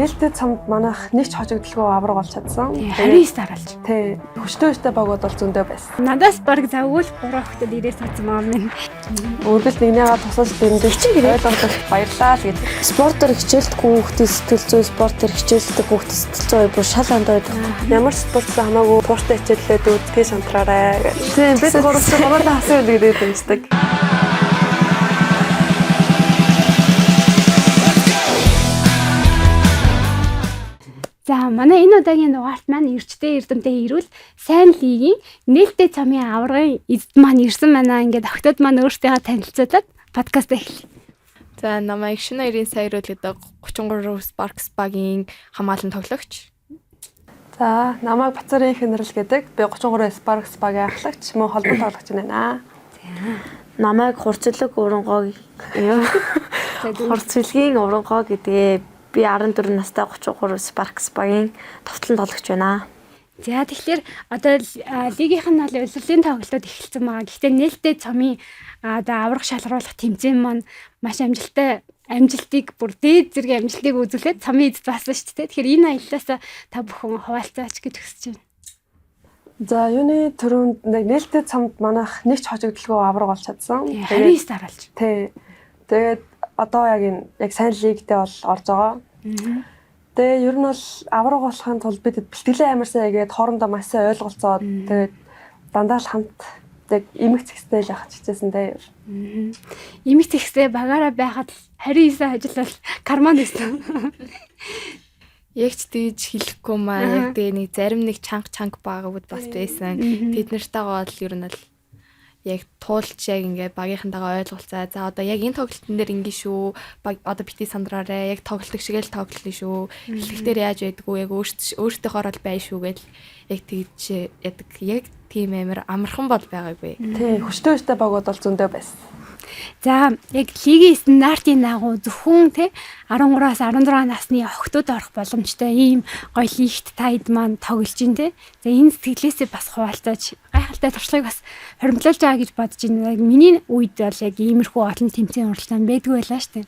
Нээлттэй цомд манайх нэг ч хожигдолгүй авраг болж чадсан. 29 дараалж. Тий. Хүчтэй хүчтэй багууд бол зөндөө байсан. Надаас баг завгүй л 3 хүүхдэд ирээ суудсан маа минь. Үргэлж нэгнийгаа тусалж дэмжиж ойлгож баярлаа л гэж. Спортоор хичээлдэггүй хүүхдийн сэтгэл зүй, спортоор хичээлдэг хүүхдийн сэтгэл зүй бүр шал андаа байдаг. Ямар ч спорттой хамаагүй тууштай хичээллээд үзтгий шантраарай гэж. Тийм, бид гурав ч гурлаа хасан үл гэдэг дэмждэг. За, манай энэ удаагийн дугаарт маань эрчтэй эрдэмтэй ирүүл сайн лигийн нээлттэй цомын аваргын эзэд маань ирсэн байна. Ингээд охтод маань өөртөө танилцуулаад подкаст эхэлье. За, намайг шинэ хоёрын сайрууль гэдэг 33 Sparks багийн хамгаалан тоглогч. За, намайг Бацарын хэнрэл гэдэг. Би 33 Sparks багийн ахлагч, мөн холбон тоглогч байна. Намайг хурцлаг урангоо хурцлэгийн урангоо гэдгээ би 14 настай 33 Sparks багийн товтлон тоглогч байна. За, тэгэхээр одоо лигийнх нь бол улирлын тоглолтод эхэлсэн байгаа. Гэхдээ нээлттэй цомын одоо аврах шалгаруулах тэмцээн маань маш амжилттай амжилтыг бүр дээд зэргийн амжилтыг үзүүлээд цомын эзэд болсон шүү дээ. Тэгэхээр энэ аяллаасаа та бүхэн хуваалцаач гэж хүсэж байна. За, юуны түрүүнд нэг нээлттэй цомд манайх нэг ч хожигдолгүй авраг болж чадсан. 29 дараалж. Тий. Тэгээд одоо яг энэ яг сайн лигтэй бол орж байгаа. Тэгээ ер нь бол авраг болохын тулд бид бэлтгэлээ амар сайн хийгээд хоорондоо маш сайн ойлголцоод тэгээд дандаа л хамт яг эмэг цэгцтэй л явах хичээсэн дээ. Эмэг цэгцтэй багаараа байхад 29 ажил бол карман байсан. Яг ч тэгж хэлэхгүй маа. Яг тэгээ нэг зарим нэг чанга чанга багууд бас байсан. Тэд нартайгаа бол ер нь бол яг туулч яг ингээ багийнхантайгаа ойлголцоо. За, одоо яг энэ тоглолтын дээр ингэ шүү. Баг одоо бити сандраарай. Яг тоглолтог шиг л тоглолно шүү. Эхлэхдээ яаж байдгүй яг өөртөөхөөр бол бай шүү гэл яг тэгж ядаг. Яг тийм амар амархан бол байгаагүй. Тий, хүчтэй хүчтэй багууд бол зөндөө байсан. За, яг лигийн стандартын дагуу зөвхөн те 13-аас 16 насны охтууд орох боломжтой ийм гоё лигт та хэд маань тоглож байна те. За, энэ сэтгэлээсээ бас хуваалцаач, гайхалтай туршлагыг бас хоримтлуулж байгаа гэж бодож байна. Яг миний үед бол яг иймэрхүү олон тэмцээн уралдаан байдгүй байлаа штэ.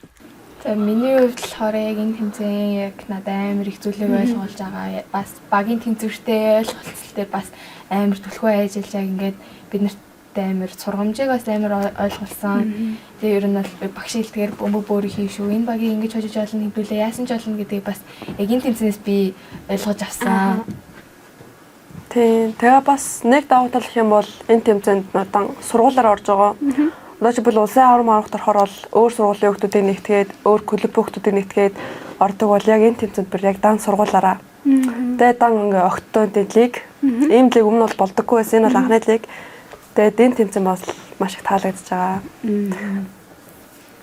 За, миний хувьд болохоор яг энэ тэмцээн яг надад амар их зүйлийг ойлгуулж байгаа. Бас багийн тэнцвэртэй ойлголцол дээр бас амар түлхүү ажиллаж яг ингээд бид нарт амар сургамжийг бас амар ойлгуулсан. Тэгээ ер нь бол багш хэлдгээр бөмбөг бөөрийн хийн шүү. Энэ багийг ингэж хожиж олно, хэдүүлээ яасан ч олно гэдгийг бас яг энэ тэмцээнээс би ойлгож авсан. Тий, тэгээ бас нэг давуу тал гэх юм бол энэ тэмцээнд надан сургуулаар орж байгаа. Одоо жишээлбэл улсын авар маргад орохоор бол өөр сургуулийн хүүхдүүдийг нэгтгээд, өөр клуб хүүхдүүдийг нэгтгээд ордог бол яг энэ тэмцээнд бүр яг дан сургуулаараа. Тэгээ дан ингээ огттой лиг. Ийм лиг өмнө бол болдоггүй байсан. Энэ бол анхны лиг. Тэгээд энэ тэмцээн бас маш их таалагдж байгаа.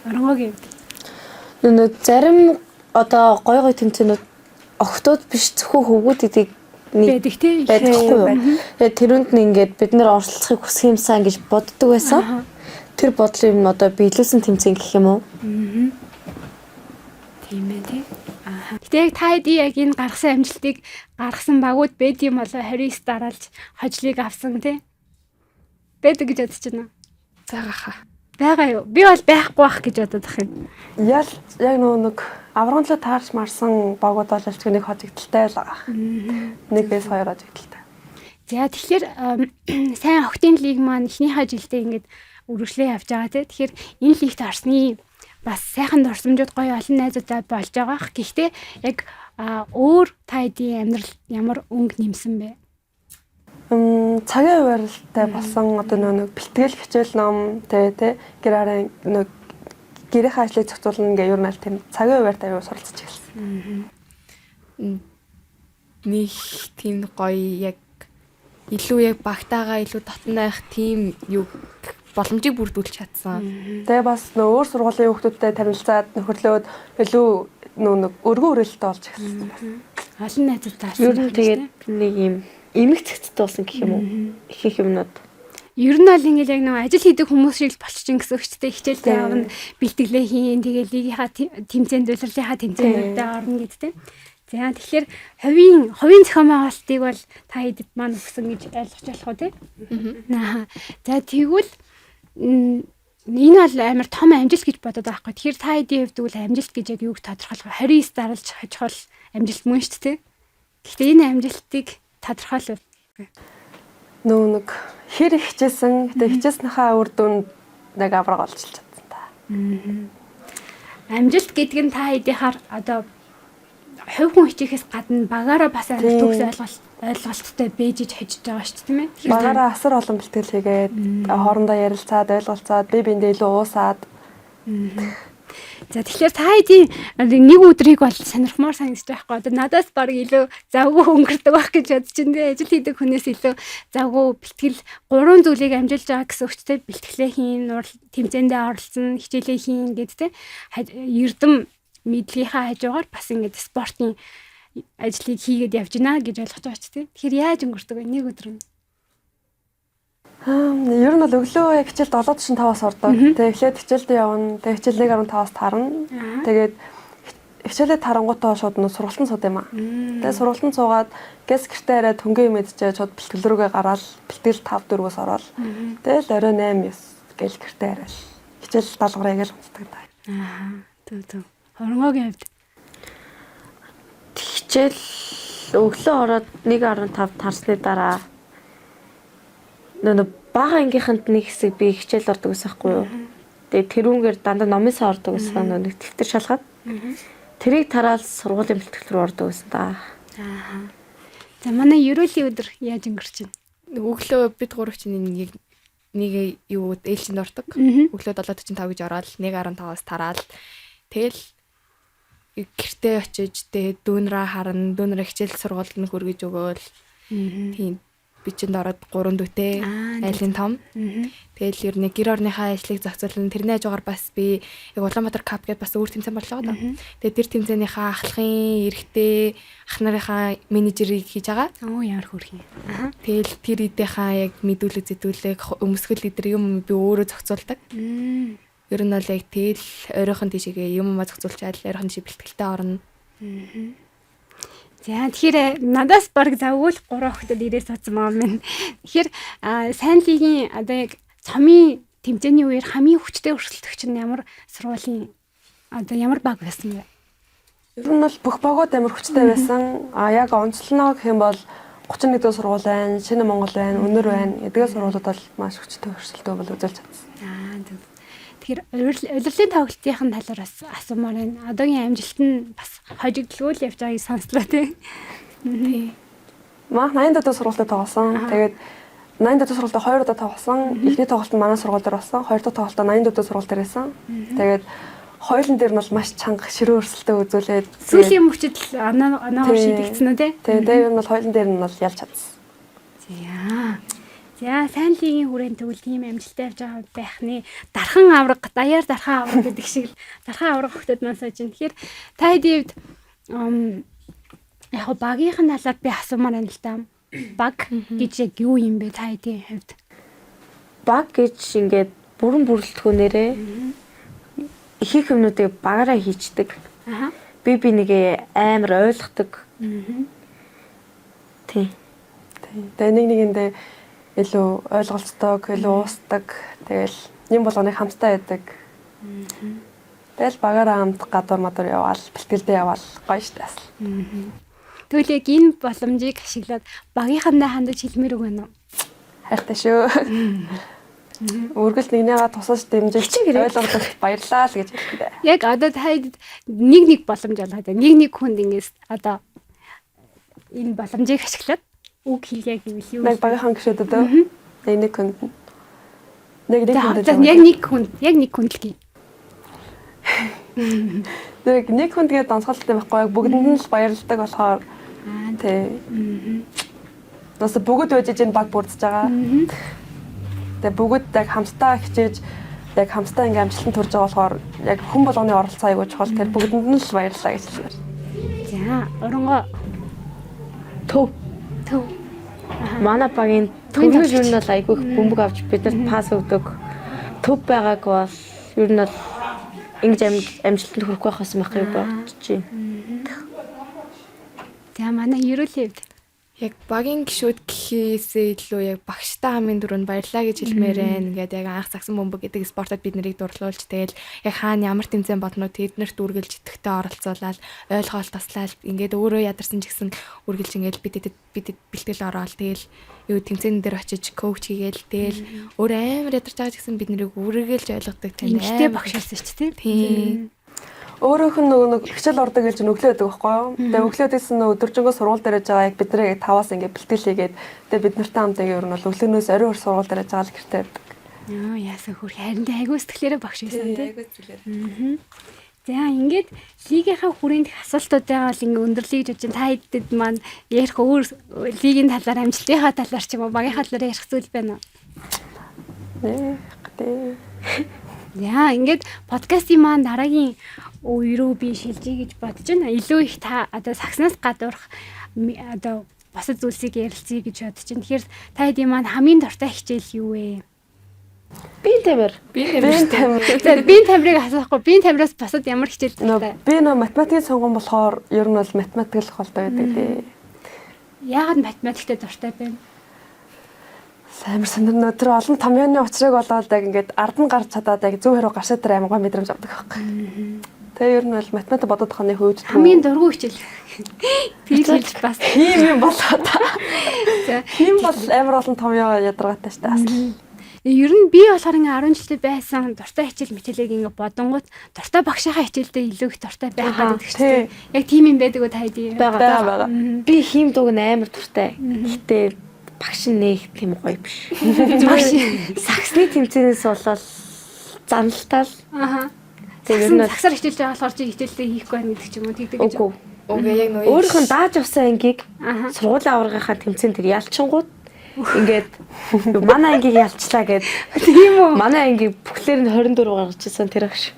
Оронгогийн. Нөө зарим одоо гой гой тэмцээнүүд охтууд биш зөвхөн хөвгүүд гэдэг нэг байдаг те. байдаг хгүй юу. Тэгээд тэрүнд нь ингээд бид нэр оролцохыг хүсэх юмсан гэж боддог байсан. Тэр бодлыг нь одоо биелүүлсэн тэмцээн гэх юм уу? Тийм ээ тий. Аа. Гэтэ яг та хэдий яг энэ гаргасан амжилтыг гаргасан багууд байд юм болоо 29 дараалж хожлыг авсан тий. Байдаг гэж бодож байна. Байгаа хаа. Байгаа юу? Би бол байхгүй бах гэж бодод ах юм. Ял яг нөгөө нэг аврагын төлөө таарч марсан багууд бол аль ч нэг хожигдaltaй л байгаа. Нэг бэс хоёр хожигдaltaй. За, тэгэхээр сайн охтын лиг маань эхнийхээ жилдээ ингээд үргэлжлээ явж байгаа тий. Тэгэхээр энэ лигт орсны бас сайхан дурсамжууд гоё олон найзуудаа болж байгаа х. Гэхдээ яг өөр та хэдийн амьдрал ямар өнгө нэмсэн бэ? Цагийн хуваарлалтай болсон одоо нөгөө нэг бэлтгэл хичээл ном тэгээ тэ гэр арын нөгөө гэрийнхээ ажлыг зохицуулна гэх ер нь аль тийм цагийн хуваартай аюу суралцж эхэлсэн. Нэг тийм гоё яг илүү яг багтаагаа илүү дотн байх тийм юу боломжийг бүрдүүлж чадсан. Тэгээ бас нөгөө өөр сургуулийн хүүхдүүдтэй танилцаад нөхөрлөөд илүү нөгөө нэг өргөн үрэлттэй болж эхэлсэн бас. Олон найзуудтай Ер нь тэгээд нэг юм эмэг цэгцтэй болсон гэх юм уу? Их их юмнууд. Ер нь бол ингээл яг нэг ажил хийдэг хүмүүс шиг л болчих гэсэн үг ч тэ хичээлдээ явна, бэлтгэлээ хийн, тэгээ лигийнхаа тэмцээнд, улирлынхаа тэмцээнүүдэд орно гэд тэ. За, тэгэхээр хувийн зохион байгуулалтыг бол та хэдэд маань өгсөн гэж ойлгож болох уу те? Аа. За, тэгвэл Энэ бол амар том амжилт гэж бодод байгаа байхгүй. Тэгэхээр та хэдийн хувьд үл амжилт гэж яг юуг тодорхойлох вэ? 29 даралж хожихол амжилт мөн шүү дээ. Гэхдээ энэ амжилтыг тодорхойлов. Нөө нэг хэр их хичээсэн, гэтээ хичээснийхаа үр дүнд нэг авраг олж чадсан та. Амжилт гэдэг нь та хэдийнхаар одоо хувь хүн хичээхээс гадна багаараа бас амар төгс ойлголттой бэжиж хожиж байгаа шүү дээ, тийм ээ. Багаараа асар олон бэлтгэл хийгээд хоорондоо ярилцаад, ойлголцоод, бие биендээ илүү уусаад. За тэгэхээр та хэдийн нэг өдрийг бол сонирхмоор санагдаж байхгүй. Одоо надаас баг илүү завгүй өнгөрдөг байх гэж бодож чинь тий. Ажил хийдэг хүнээс илүү завгүй бэлтгэл гурван зүйлийг амжилж байгаа гэсэн үгчтэй бэлтгэлээ хийн, тэмцээндээ оролцсон, хичээлээ хийн гэд тий. Эрдэм мэдлэгийнхаа хажуугаар бас ингээд спортын ажлыг хийгээд явж гинэ гэж ойлгож байгаа ч тий. Тэгэхээр яаж өнгөрдөг вэ нэг өдөр нь? Ер нь бол өглөө яг хичээл 7:45-аас ордог. Тэгээ эхлээд хичээлдээ явна. Тэгээ хичээл 1:15-аас тарна. Тэгээд хичээлээ тарангуутаа шууд нөө сургалтанд сууд юм аа. Тэгээ сургалтанд суугаад гэс гэртээ хараад хөнгө юм идчихээ шууд бэлтгэл рүүгээ гараал бэлтгэл 5 4-өөс ороод тэгэл орой 8 9 гээл гэртээ хараад хичээл даалгавраа яг л унтдаг та. Аа. Зөв зөв. Хоронгоогийн хувьд хичээл өглөө ороод 1:15 тарсны дараа нөө бага ангийнханд нэг хэсэг би хичээл ордог гэсэн байхгүй юу. Тэгээ тэрүүнгээр дандаа номын сан ордог гэсэн нөө нэг дэвтэр шалгаад. Тэрийг тараал сургуулийн бэлтгэл рүү ордог гэсэн та. Аа. За манай ерөөлийн өдөр яаж өнгөрч байна? Өглөө бид гурав чинь нэг нэг юу ээлжинд ордог. Өглөө 7:45 гэж ороод 1:15-аас тараал тэгэл гэртээ очиж тэгээ дүүнрээ харна, дүүнрээ хичээл сургуульд нь хүргэж өгөөл. Тийм би чинд ороод 3 дүүтэй айлын том. Тэгэл ер нь гэр орныхаа ажлыг зохицуулна. Тэрний хажуугаар бас би яг Улаанбаатар кап гэдээ бас өөр тэмцээн боллоо доо. Тэгээд тэр тэмцээнийхээ ахлахын эрэгтэй ах нарынхаа менежерийг хийж байгаа. Оо ямар хөөрхөн. Аа. Тэгэл тэр идийнхаа яг мэдүүлэг зэдүүлэг өмсгөл эдэр юм би өөрөө зохицуулдаг. Ер нь бол яг тэгэл ойрхон тийшээгээ юм юм зохицуулчаад ойрхон тийш бэлтгэлтэй орно. За тэгэхээр надаас баг завгүй л 3 охтод ирээ суудсан байгаа юм. Тэгэхээр сайн лигийн одоо яг цомын тэмцээний үеэр хамгийн хүчтэй өрсөлдөгч нь ямар сургуулийн одоо ямар баг байсан бэ? Ер нь бол бүх багууд амар хүчтэй байсан. А яг онцлно гэх юм бол 31 дэх сургууль байна, Шинэ Монгол байна, Өнөр байна. Эдгээр сургуулиуд бол маш хүчтэй өрсөлдөө бол үзүүлж чадсан. Аа зөв. Тэгэхээр улирлын тоглолтын талаар бас асуумаар байна. Одоогийн амжилт нь бас хожигдлгүй л явж байгааг сонслоо тий. Тий. Манайх 84 дэх сургуультай тоглосон. Тэгээд 84 дэх сургуультай 2 удаа тоглосон. Эхний тоглолт нь манай сургууль дээр болсон. Хоёр дахь тоглолтоо 84 дэх сургууль дээр байсан. Тэгээд хоёулын дээр нь бол маш чанга ширүүн өрсөлдөө үзүүлээд сүүлийн мөчид л анаагаар шийдэгдсэн үү тий? Тэгээд ер нь бол хоёулын дээр нь бол ялж чадсан. За. За сайн лигийн хүрээнд тэгвэл тийм амжилттай явж байгаа байх нэ. Дархан авраг, даяар дархан авраг гэдэг шиг л дархан авраг хөлтөд маань сууж байна. Тэгэхээр та хэдийн хувьд яг багийнх нь талаар би асуумаар байна л да. Баг гэж яг юу юм бэ та хэдийн хувьд? Баг гэж ингээд бүрэн бүрэлдэхүүнээрээ их их юмнуудыг багаараа хийчдэг. Аа. Би нэгээ амар ойлгодог. Тий. Тэгээ нэг нэгэндээ илүү ойлголцдог, илүү уусдаг. Тэгэл юм болгоныг хамтдаа яадаг. Тэгэл багаараа хамт гадуур мадуур яваал, бэлтгэлдээ яваал гоё штэ бас. Тэгвэл яг энэ боломжийг ашиглаад багийнхандаа хандаж хэлмээр үг байна уу? Хайртай шүү. Үргэлж нэгнийгаа тусаж дэмжиж ойлгоход баярлалаа л гэж хэлдэг. Яг одоо та нэг нэг боломж олгоод нэг нэг хүнд ингээс одоо энэ боломжийг ашиглаад үг хэлье гэвэл юу? Нэг багийнхан гişүүд үү? Нэг нэг хүнд. Нэг нэг хүнд. Яг нэг хүнд, яг нэг хүнд л гээ. Нэг нэг хүнд гээд онцгойлолтой байхгүй яг бүгдэнд нь л баярладаг болохоор тий. Бас бүгд байж энэ баг бүрдэж байгаа. Тэгээ бүгд яг хамтдаа хичээж яг хамтдаа ингээм амжилтанд хүрж байгаа болохоор яг хүн болгоны оролцоо айгуу чухал. Тэр бүгдэнд нь л баярлалаа гэж хэлмээр. За, оронгоо Төв. Төв. Манай багийн төвнөр ер нь бол айгүй их бөмбөг авч биднэрт пас өгдөг. Төв байгааг бол ер нь бол ингэж амжилтанд хүрэхгүй байх байсан байх юм бодож байна. За, манай ерөөлийн хувьд. Яг багийн гишүүд гэхээсээ илүү яг багштай хамгийн түрүүнд баярлаа гэж хэлмээр байна. Ингээд яг анх сагсан бөмбөг гэдэг спортод бид нарыг дурлуулж, тэгэл яг хаана ямар тэмцээн бодно тэднэрт үргэлж идэвхтэй оролцуулаад, ойлгоол таслаад, ингээд өөрөө ядарсан ч гэсэн үргэлж ингээд бид бэлтгэл ороод, тэгэл юу тэмцээн дээр очиж коуч хийгээл, тэгэл өөр амар ядарч байгаа ч гэсэн бид нарыг үргэлж ойлгодог тийм Эмэгтэй багш байсан шүү дээ. Тийм. Өөрөөх нь нөгөө нэг хичээл ордог гэж өглөө байдаг байхгүй юу? Тэгээ өглөө дэсэн нөгөө өдөржингөө сургууль дээр яж байгаа яг бид нарыг 5-аас ингээд бэлтгэл хийгээд, тэгээ бид нартай хамт ингээд ер нь бол өглөөнөөс орой хөр сургууль дээр яж байгаа л гэртээ байдаг. Йоо, яасан хөрх, харин тэ айгуу сэтгэлээрээ багш байсан тий. Айгуу сэтгэлээр. За, ингээд лигийнхаа хүрээнд асуултуудаа бол ингээ өндөрлөе гэж бодож байна. Та хэдэд маань ярих өөр лигийн талаар, амжилтынхаа талаар ч юм уу, багийнхаа талаар ярих зүйл байна уу? Нэ гэдэг. За, ингээд подкастын маань дараагийн үе рүү би шилжиж гэж бодож байна. Илүү их та одоо сагснаас гадуурх одоо бусад зүйлсийг ярилцъя гэж бодож байна. Тэгэхээр та хэдийн маань хамгийн дуртай хичээл юу вэ? Би тамир. Би Би тамир. За, биеийн тамирыг асуухгүй. Биеийн тамираас бусад ямар хичээл дуртай? Би нөө математикийн сонгон болохоор ер нь бол математик л холдоо байдаг дээ. Яагаад математиктэй дуртай байна? Амар сонирноо, тэр олон томьёоны учрыг болоод яг ингээд ард нь гарч чадаад яг зөв хариу гаршаа тэр амар гой мэдрэмж авдаг байхгүй. Тэгээ ер нь бол математик бодоод ханы хувьд Хамгийн дургүй хичээл. Би хэлж бас. хийм юм болоо та. За. Хийм бол амар олон томьёо ядаргаатай штэ бас. Ер нь би болохоор ингээ 10 жилдээ байсан дуртай хичээл мичээлийг ингээ бодонгууд дуртай багшийнхаа хичээлдээ илүү их дуртай байх гэдэг чинь Тий. яг тийм юм байдаг уу та хэдий? Байгаа. Байгаа байгаа. Би хийм дууг нь амар дуртай. Гэтэ багш нь нэг тийм гоё биш. Багш. Саксны тэмцээнээс болоод заналтай л. Аха. Тэгээ ер нь бол Сагсаар хичээлж байгаа болохоор чи хичээлдээ хийхгүй байна гэдэг ч юм уу тэгдэг гэж. үгүй. Үгүй, яг нөгөө Өөрийнх нь дааж авсан ангийг Аха. сургуулийн аваргынхаа тэмцээн дээр ялчингууд ингээд манай ангийг ялчлаа гэд. Тийм үү? Манай ангийг бүхлээр нь 24 гаргаж ирсэн тэр багш.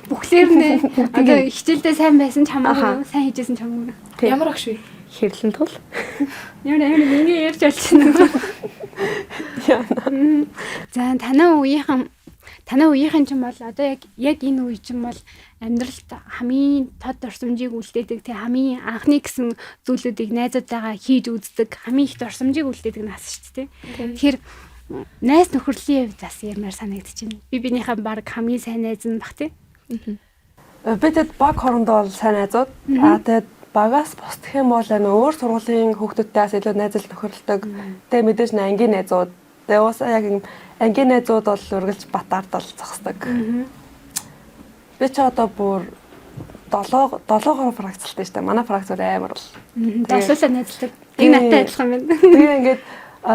Бүхлээр нэ одоо хичээлдээ сайн байсан ч хамаагүй, Аха. сайн хийжсэн ч хамаагүй. Тийм. Ямар багш вэ? Хэрлэн тул. Ямар амар ингэ ярьж болчихно. Яна. За, танай үеийнхэн ч юм бол одоо яг энэ үе ч юм бол амьдралд хамгийн тод дурсамжийг үлдээдэг, тэг хамгийн анхны гэсэн зүйлүүдийг найзуудтайгаа хийж үздэг, хамгийн их дурсамжийг үлдээдэг нас шүү дээ. Тэгэхээр найз нөхөрлийн хувьд бас ямар санагдчихэв. Би биенийхээ баг хамгийн сайн найз нь бах тий. Би тэд баг хоорондоо бол сайн найзууд. Аа, тэгээд багаас бусдах юм бол ань өөр сургуулийн хүүхдүүдтэй бас илүү найзал нөхөрлөдөг. Тэгээ мэдээж нь ангийн найзууд. Тэгээ уусаа яг юм ангийн найзууд бол үргэлж бат ард бол зогсдог. Би ч одоо бүр 7 7 фракцлтай шүү дээ. Манай фракц бол амар бол. Долоолаа найзлдаг. Яг надтай адилхан байна. Тэгээ ингээд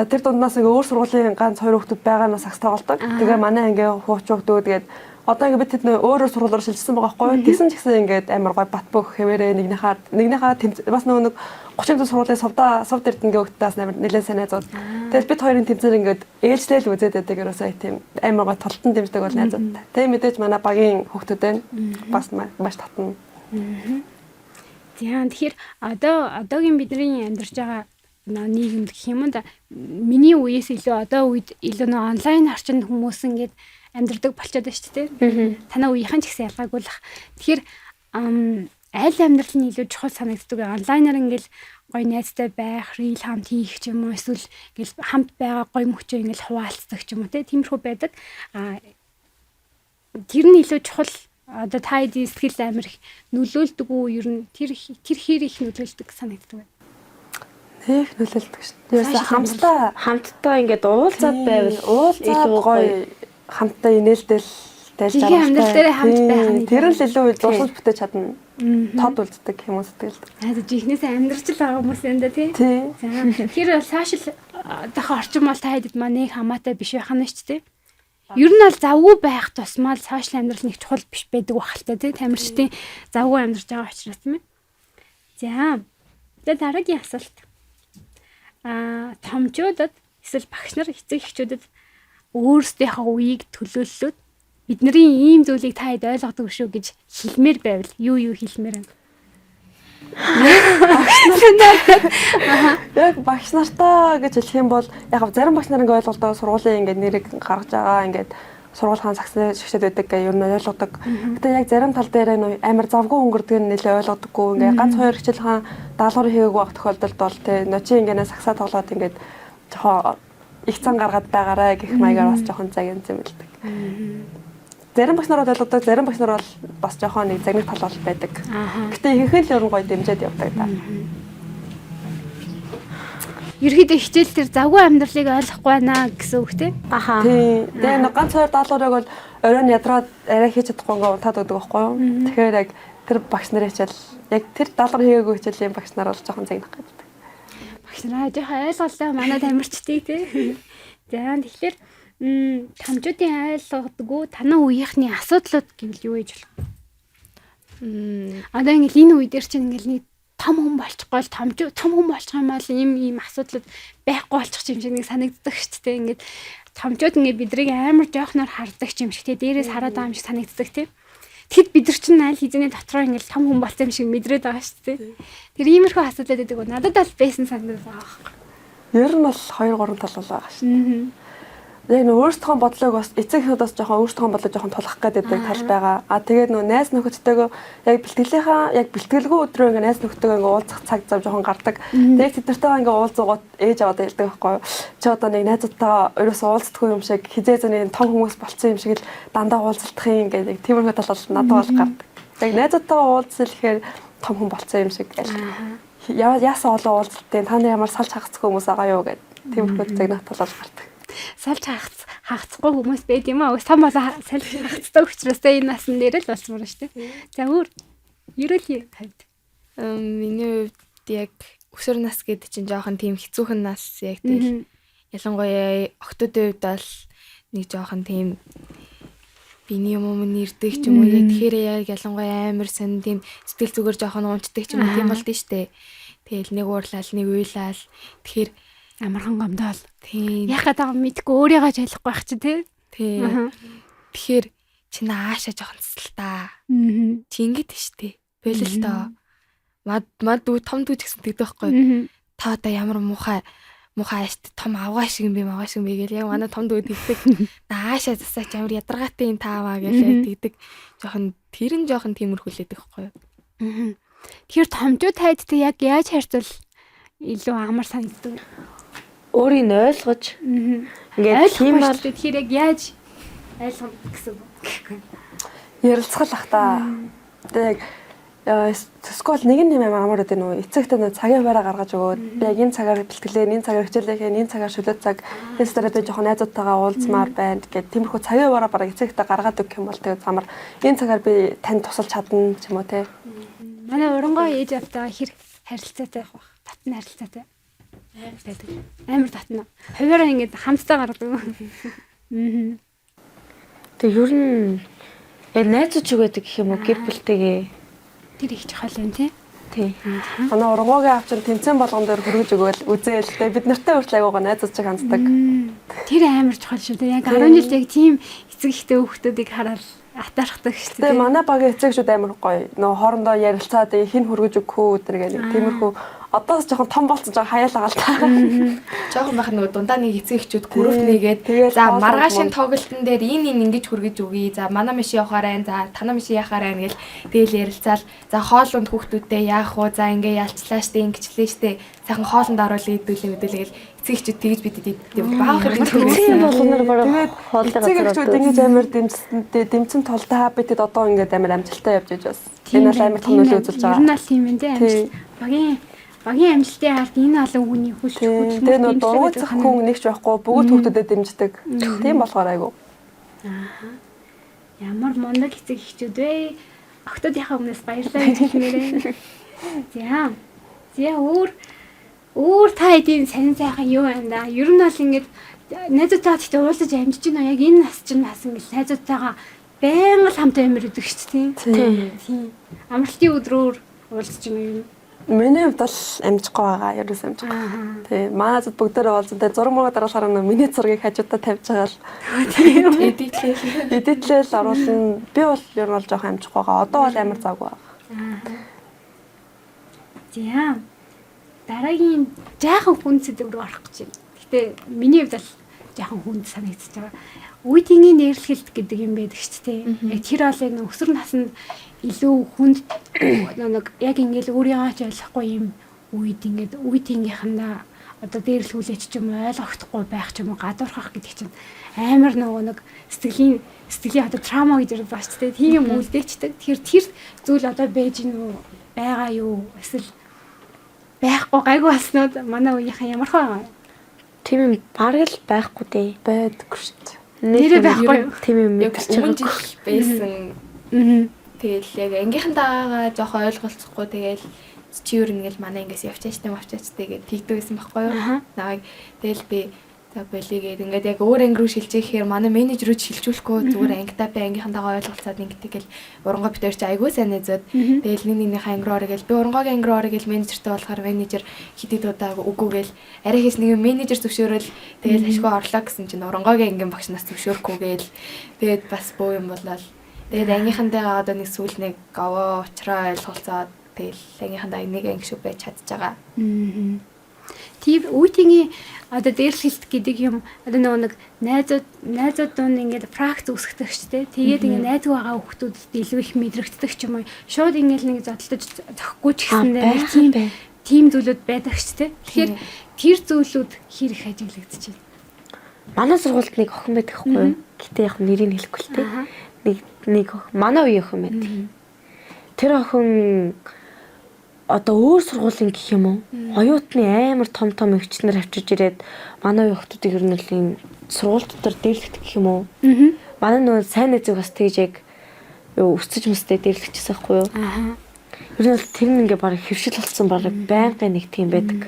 тэр дундаас ингээ өөр сургуулийн ганц хоёр хүүхдүүд байгаа нь сагс тоглодог. Тэгээ манай ангийн хууч хүүхдүүд тэгээд одоо ингээ бид тэд нөө өөр өөр сургуулиар шилжсэн байгаа байхгүй юу? Тэгсэн ч гэсэн ингээд амар гой бат бөх хэвээрээ нэгнийхаа бас нөгөө нэг 30 сургуулийн сувда сувд эрдэнгийн хүүхдээс амар нэлээд сайн найзууд. Тэгэл бид хоёрын тэмцээн ингээд ээлжлэл үзээд байдаг, ерөөсөө тийм амар гой толтон дэмждэг бол найзуудтай. Тэгээ мэдээж манай багийн хүүхдүүд байна. Бас маш татна. За, тэгэхээр одоо одоогийн бидний амьдарч байгаа нийгэмд гэх юм да, миний үеэс илүү одоо үед илүү нөө онлайн орчинд хүмүүс ингээд амьдардаг болчиход байна шүү дээ. Танай үеийнхэн ч гэсэн ялгаагүй л ах. Тэгэхээр аль амьдрал нь илүү чухал санагддаг вэ? Онлайнаар ингээл гоё найзтай байх, reel хамт хийх ч юм уу, эсвэл ингээл хамт байгаа гоё мөчөө ингээл хуваалцдаг ч юм уу те, тиймэрхүү байдаг. А тэр нь илүү чухал, одоо та хэдийн сэтгэл амар их нөлөөлдөг үү? Ер нь тэр хэр их нөлөөлдөг санагддаг вэ? Нэх нөлөөлдөг шүү дээ. Ерөөсөө хамтдаа Хамтдаа ингээд уулзаад байвал уулзаад илүү гоё хамтдаа инээлтэл дайлж Жинхэнэ амьдрал дээрээ хамт байх нь Тэр нь л илүү дурсамж бүтээж чадна. Тод үлддэг юм уу сэтгэлд. Аа, жинхнээсээ амьдрч л байгаа хүмүүс юм да тий. Тий. За, тэгэхээр бол social одоохоо орчин бол та хэдэд маань нэг хамаатай биш байх нь шүү дээ. Ер нь бол завгүй байх тусмаа л social амьдрал нэг чухал биш байдаг байх л та тий. Тамирчдын завгүй амьдарч байгаа учраас, тийм ээ. За. За, дараагийн асуулт. Аа, томчуудад эсвэл багш нар, эцэг эхчүүдэд өөрсдийнхөө үеийг төлөөллөөд бидний ийм зүйлийг та хэд ойлгодог шүү гэж хэлмээр байвал юу юу хэлмээр байна? Яг багш нартаа гэж хэлэх юм бол яг зарим багш нар ингээ ойлголтоо сургуулийн ингээ нэрийг гаргаж байгаа ингээд Сургуулийн сагсны шигшээд байдаг гэх ер нь ойлгодог. Гэтэ яг зарим тал дээр нөө амар завгүй өнгөрдөг нь нэлээ ойлгодоггүй. Ингээ ганц хоёр хичээлхэн даалгавар хийгээгүй байх тохиолдолд бол те нөө чи ингээ сагсаа тоглоод ингээд жоохон их зан гаргаад байгаарэ гэх маягаар бас жоохон загин зэмлдэг. Зарим багш нар бол ойлгодог, зарим багш нар бол бас жоохон нэг загнах тал бол байдаг. Гэтэ ихэнх нь л ер нь гоё дэмжиж явдаг та. Ерөөдөө хичээл төр завгүй амьдралыг ойлгохгүй байна гэсэн үг те. Аха. Тийм. Тэгээ нэг ганц хоёр даалгаврыг бол оройн ядраад арай хийж чадахгүй ингээ унтаад өгдөг байхгүй юу? Тэгэхээр яг тэр багш нарын хичээл яг тэр даалгавар хийгээгүй хичээлийн багш нар бол жоохон загнах гэдэг. Багш нараа жоохон ойлголтой манай тамирчдыг те. За тэгэхээр тамчуудын ойлгодоггүй танаа үеийнхний асуудлууд гэвэл юу гэж болох вэ? Одоо ингээл энэ үе дээр чинь ингээл нэг том хүн болчихгоо л томч том хүн болчих юм бол ийм ийм асуудлууд байхгүй болчих юм шиг нэг санагддаг шүү дээ. Ингээд томчууд ингээд бидрийг амар жоохноор хардаг юм шиг те, дээрээс хараад байгаа юм шиг санагддаг те. Тэгэд бид нар чинь аль хэзээний дотроо ингээд том хүн болсон юм шиг мэдрээд байгаа шүү дээ. Тэр иймэрхүү асуудал байдаг. Надад бол байсан санагдаад байгаа байхгүй. Ер нь бол 2 3 тал бол байгаа шүү дээ. Яг нөө өөрсдийнхөө бодлыг бас эцэг эхнүүд бас жоохон өөрсдийнхөө бодлыг жоохон тулах гэдэг тал байгаа. А тэгээд нөө найз нөхөдтэйгөө яг бэлтгэлийнхаа яг бэлтгэлгүй өдрөө ингээ найз нөхдөйгөө ингээ уулзах цаг зав жоохон гардаг. Тэгээд тэд нартэйгээ ингээ уулзгууд ээж аваад хэлдэг байхгүй юу. Чи одоо нэг найзуудтайгаа ерөөсөө уулздаггүй юм шиг хизээ зэний том хүмүүс болцсон юм шиг л дандаа уулзалтах юм ингээ нэг тиймэрхүү тал бол надад бол гардаг. Яг найзуудтайгаа уулзсан ихээр том хүн болцсон юм шиг гэл. Яасан олон уулзалтын та нар ямар салж хагацгүй хүмүүс байгаа юу гэд тиймэрхүү загнах тал бол гардаг. Салж хагацгүй хүмүүс байд юм аа. Том болоо салж хагацдаг учраас энэ насан дээр л болсмор шүү дээ. За өөр ерөөлийн хувьд. Миний хувьд яг өсвөр нас гэдэг чинь жоохон тийм хэцүүхэн нас яг тэгэл ялангуяа охтуудын хувьд бол нэг жоохон тийм биений юм юм нэрдэг ч юм уу яг тэгэхээр яг ялангуяа амар сонь тийм сэтгэл зүгээр жоохон унцдаг ч юм уу тийм болд нь штэ. Тэгэл нэг уурлал нэг уйлал тэгэхээр амархан гомдоол. Тийм. Яах гээд байгаа мэдгүй өөрийгөө ч ойлгохгүй байх чи тий. Тийм. Тэгэхээр чи нааша жоохон цэцэл та. Чи ингэж штэ. Болил тоо. Мад мад дүү том дүү ч гэсэн тэгдэг байхгүй. Та одоо ямар муухай муухай аашт том авгаа шиг юм бэ авгаа шиг юм бэ гэл яг манай том дүү тэгдэг. Нааша засаач ямар ядаргаатай юм тааваа гэл яг тэгдэг. Жоохон тэр нь жоохон тиймэрхүүлээд байхгүй юу. Тэгэхээр томчууд тайдтай яг яаж харьцвал илүү амар санагддаг. Өөрийг нь ойлгож ингээд Ойлгохгүй хиймээр шүү дээ. Тэгэхээр яг яаж ойлгоно гэсэн үг. Ярилцгал ах та. Тэгээ яг эсвэл нэг нь юм амар гэдэг нөө эцэгтэй нөө цагийн хуваараа гаргаж өгөөд би яг энэ цагаар бэлтгэлээ, энэ цагаар хичээлээ хийн, энэ цагаар шүлөө цаг, энэ цагаараа би жоохон найзуудтайгаа уулзмаар байна гэд тиймэрхүү цагийн хуваараа бараг эцэгтэй гаргаад өгөх юм бол тэгээ замар энэ цагаар би танд тусалж чадна ч юм уу те. Манай урангоо ээж автаа хэр харилцаатай байх вэ? Татна харилцаатай. Байдаг. Амар татна. Хуваараа ингээд хамтдаа гаргадаг. Тэг ер нь яг найзууд шиг байдаг гэх юм уу гэр бүлтэйгээ. Тэр их чухал юм тий. Тий. Манай урангуугийн аав чинь тэмцээн болгон дээр хөргөж өгөөл үзээл те бид нартай хүртэл айгуугаа найзууд шиг ханддаг. Тэр амар чухал шүү дээ. Яг 10 жилд яг тийм эцэг ихтэй хүүхдүүдийг хараад атаархдаг шүү Тэгээ дээ. манай багийн эцэгчүүд амар гоё. Нөө хоорондоо ярилцаад тэгээ хин хөргөж өгөх үү гэдэг нэг тиймэрхүү одоос жоохон том болсон жоохон хаяалаа л та. Жоохон байх нөгөө дундаа нэг эцэг эхчүүд групп нэгээд Тэгэл за хоол маргаашийн мөн. тоглолтын дээр энэ энэ ингэж хүргэж өгье. За манай машин явахаар байна. За танаа машин яхаар байна гэл тэгэл ярилцаал. За хоолунд хүүхдүүдтэй яах вэ? За ингээ ялчлаа штэ, ингэчлээ штэ. Сайхан хоолунд оруулах идүүлээ мэдүүлээ гэл эцэг эхчүүд тэгж бидэд иддэг. Баах хэрэг Эцэг болгоноор бараг Тэгээд хоолыг эцэг газар эхчүүд ингэж амар дэмжсэн дэмцэн тулдаа бидэд одоо ингээд амар амжилттай явж иж бас. Тийм Энэ бол байна, амар том тийм нөлөө байна. үзүүлж Ер байгаа. нь бол тийм юм тий. Тий. Амжилт. Багийн амжилтын ард энэ олон хүний хүч Тийм. хөдөлмөр Тэгээ нөө дэмжлэг дургуутсах гэдэг хүн нэгч байхгүй бүгд хүүхдүүдэд дэмждэг. Тийм болохоор айгу. Ямар мундаг эцэг эхчүүд вэ? Октодынхаа өмнөөс баярлалаа гэж хэлмээрээ. За. За өөр өөр та хэдийн сонин сайхан юу байна да? Ер нь бол ингээд найзуудтайгаа тэгтээ уулзаж амжиж байна. Яг энэ нас чинь бас ингээд найзуудтайгаа байнга л хамт амир өгдөг шүү дээ. Тийм. Тийм. Амралтын өдрөөр уулзаж байна юм. Миний хувьд бол амжихгүй байгаа. Ерөөс амжихгүй. Тийм. Манай зад бүгдээрээ уулзсан. Тэгээ зураг мураг дараалахаар нөө миний зургийг хажуудаа тавьж байгаа л Эдитлээ. эдитлэл оруулна. Би бол ер нь бол жоохон амжихгүй байгаа. Одоо бол амар завгүй байгаа. За. Дараагийн жаахан хүн сэдв рүү орох гэж байна. Гэтэ миний хувьд бол Яхан хүнд санагдчихж байгаа. Үе тэнгийн дээрлэхэлт гэдэг юм байдаг шүү дээ. Яг тэр бол яг өсвөр наснд илүү хүнд нэг яг ингээл өөрийгөө ч ойлгохгүй юм үед ингээд үе тэнгийнхэндээ одоо дээрлэхүүлээч ч юм уу ойлгохдохгүй байх ч юм уу гадуурхах гэдэг чинь амар нөгөө нэг сэтгэлийн одоо траума гэж ярьдаг шүү дээ. Тийм юм үлдээчдэг. Тэгэхээр тэр зүйл одоо байж гин үү байгаа юу эсвэл байхгүй гайгүй болсноод манай үеийнхэн ямар хаа Тийм юм бараг л байхгүй дээ. Байдаггүй шүү дээ. Нэрээ байхгүй юу? Тийм юм Яг мэдчихэж өмнө байгаагүй. жил байсан. Аа. Тэгэл яг ангийнхантайгаа жоохон ойлголцохгүй тэгэл чи юу ингээл манай ангиас явчаач таа мавчаач таа гэд тэгдэг гэсэн байхгүй юу? Аха. Намайг тэгэл би за болиё гэд ингээд яг өөр анги руу шилжихээр манай менежер рүү шилжүүлэхгүй зүгээр ангидаа би ангийнхантайгаа ойлголцоод ингээд тэгэл урангой битэр чи айгүй сайн найзууд тэгэл нэг нэгнийхээ анги руу орё гэл би урангойгийн анги руу орё гэл менежертэй болохоор менежер хэд хэд удаа үгүй гэл арай хийс нэг менежер зөвшөөрөл тэгэл ашгүй орлоо гэсэн чинь урангойгийн ангийн багш нас зөвшөөрөхгүй гэл тэгээд бас бөө юм болол. Тэгээд ангийнхантайгаа одоо нэг сүүл нэг говоо уучраа ойлголцоод тэгэл ангийнхантаа нэг анги шүү байж чадж байгаа. Тийм үеийн одоо дээрлэхэлт гэдэг юм одоо нөгөө нэг найзууд дунд ингээд практ үүсгдэг ч тийм. Тэгээд ингээд найзгүй байгаа хүүхдүүдэд илүү их мэдрэгддэг ч юм уу. Шууд ингээд нэг зодтолдож зохихгүй ч гэсэндээ нэг байх юм байна. тийм зүйлүүд байдаг ч тийм. Тэгэхээр тэр зүйлүүд хэр их ажиглагдчих байна. Манай сургуульд нэг охин байдаг хгүй юу? Гэтэ яг нэрийг хэлэхгүй л дээ. Нэг манай үеийн охин байдаг. Тэр охин одоо өөр сургуулийн гэх юм уу? Оюутны амар том том эгчнэр авчиж ирээд манай үеийн охтуудыг ер нь л ийм сургууль дотор дээрлэгдэх гэх юм уу? Манай нөгөө сайн найзыг бас тэгж яг юу өсөж мэстэй дээрлэгчсэн байхгүй юу? Аа. Ер нь бол тэр нь ингээ бараг хөвшил болсон бараг байнгын нэг тийм байдаг.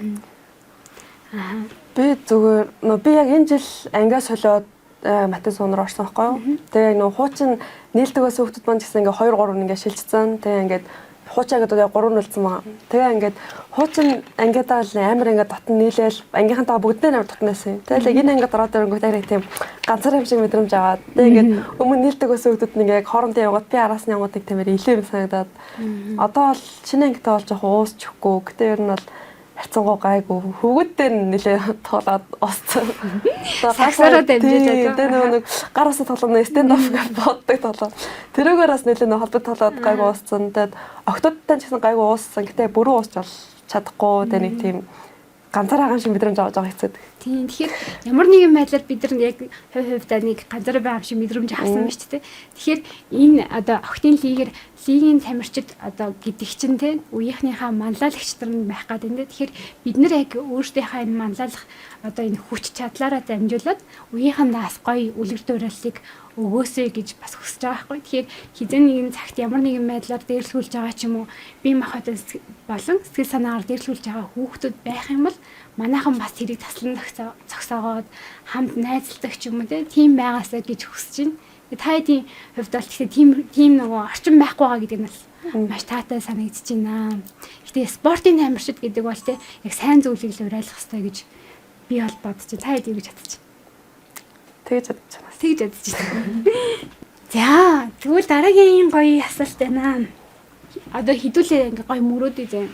Аа. Би зүгээр нөө би яг энэ жил ангиа солиод математик суун руу орсон байхгүй юу. Тэгээ яг нөө хуучин нийлдэг байсан хүмүүс маань ч гэсэн ингээ 2 3 ингээ шилжсэн. Тэгээ ингээд хуучаа гэдэг яг 3 нүлсэн байгаа. Тэгээ ингээд хуучин ангиадаа л амар ингээ дотн нийлээл ангийнхантайгаа бүгдээ амар дотн байсан юм. Тэгэл яг энэ ангид ороод ирэнгүүт арай тийм ганцаар юм шиг мэдрэмж аваад. Тэгээ ингээд өмнө нийлдэг байсан хүмүүс нь ингээ яг хоорондын явгад би араас нь явгад нэг тиймэр илүү юм санагдаад. Одоо бол шинэ ангитай бол жоохон уусчихгүй. Гэтэ ер нь бол харьцангуй гайгүй. Хөвгүүдтэй нь нэлээ тоолоод ууссан. Сагсаараа дамжиж байгаа. Тэгээ нөгөө нэг гар усаа тоглоно stand up гэж боддог тоглоом. Тэрүүгээр бас нэлээ нөх холбод толоод гайгүй ууссан. Тэгээд октодтай ч гэсэн гайгүй ууссан. Гэтэ бүрэн уусч бол чадахгүй. Тэгээ нэг тийм ганцаараа гам шиг мэдрэмж авч байгаа хэцүү. Тийм. Тэгэхээр ямар нэгэн байдлаар бид нар яг хувь хувьдаа нэг ганцаараа байгаа юм шиг мэдрэмж авсан ба шүү дээ. Тэгэхээр энэ одоо охтын лигээр лигийн тамирчид одоо гэдэг чинь те үеийнхнийхаа манлайлагч нар нь байх гэдэг юм дээ. Тэгэхээр бид нар яг өөрсдийнхээ энэ манлайлах одоо энэ хүч чадлаараа дамжуулаад үеийнхэндээ бас гоё үлгэр дуурайллыг өгөөсэй гэж бас хүсэж байгаа байхгүй. Тэгэхээр хизээ нэгэн цагт ямар нэгэн байдлаар дээрлэхүүлж байгаа ч юм уу бие махбод болон сэтгэл санаагаар дээрлэхүүлж байгаа хүүхдүүд байх юм бол манайхан бас тэрийг таслан зогсоогоод хамт найзалдаг ч юм уу тийм байгаасаа гэж хүсэж байна. Та хэдийн хувьд бол тэгэхээр тийм нөгөө орчин байхгүй байгаа гэдэг нь бол маш таатай санагдаж байна. Гэтэ спортын тамирчид гэдэг бол те яг сайн зүйлийг л уриалах хэрэгтэй гэж би бол бодож байна. Та хэд юу гэж бодож байна? Тэгж бодож байна. Тэгж бодож байна. За, тэгвэл дараагийн гоё асуулт байна. Одоо хідүүлээ ингээ гоё мөрөөдөө зэ.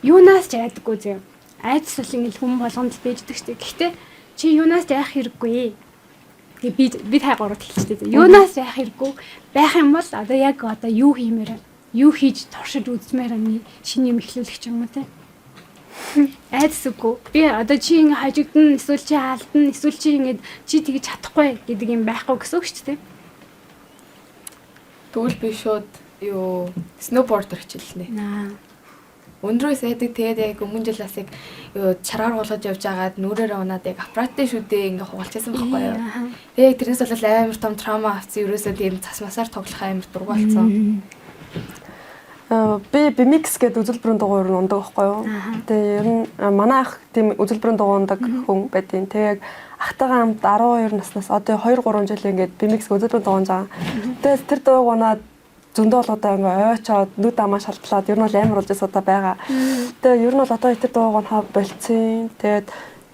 Юунаас ч айдаггүй зэ. Айдас бол ингээл хүн болгонд л бэждэг штэ. Гэхдээ чи юунаас ч айх хэрэггүй. Тэгээ би та гуравт хэлчихлээ зэ. Юунаас ч айх хэрэггүй байх юм бол одоо яг одоо юу хиймээр, юу хийж туршиж үзмээр байна шинэ юм эхлүүлэх ч юм уу те. Айдас үгүй. Би одоо чи ингээ хожигдно, эсвэл чи алдна, эсвэл чи ингээд чи тэгж чадахгүй гэдэг юм байхгүй гэсэн үг шүү дээ. Тэгвэл би шууд юу сноубордер хичээлнэ. Аа. Өндрөөс айдаг тэгээд яг өмнө жил бас яг юу чаргаар хулгаж явж байгаад нүрээрээ унаад яг аппараттай шүдээ ингээ хугалчихсан байхгүй юу. Тэгээд тэрнээс болол амар том траума авсан. Ерөөсөө тийм цас масаар тоглох амар дургу болсон. Би BMX гэдэг үзэлбэрийн дугуй ер нь ундаг байхгүй юу. Тэгээ ер нь манай ах тийм үзэлбэрийн дугуй ундаг хүн байдیں۔ Тэгээ яг ахтайгаа хамт 12 наснаас одоо 2 3 жил ингээд BMX үзэлбэрийн дугуй унж байгаа. Тэгээ тэр дууг унаад зөндөө бол одоо ингээ ойчоод нүд амаа шалтлаад ер нь бол амар болж одоо байгаа. Тэгээ ер нь бол одоо тэр дууг унахаа болцсон. Тэгээд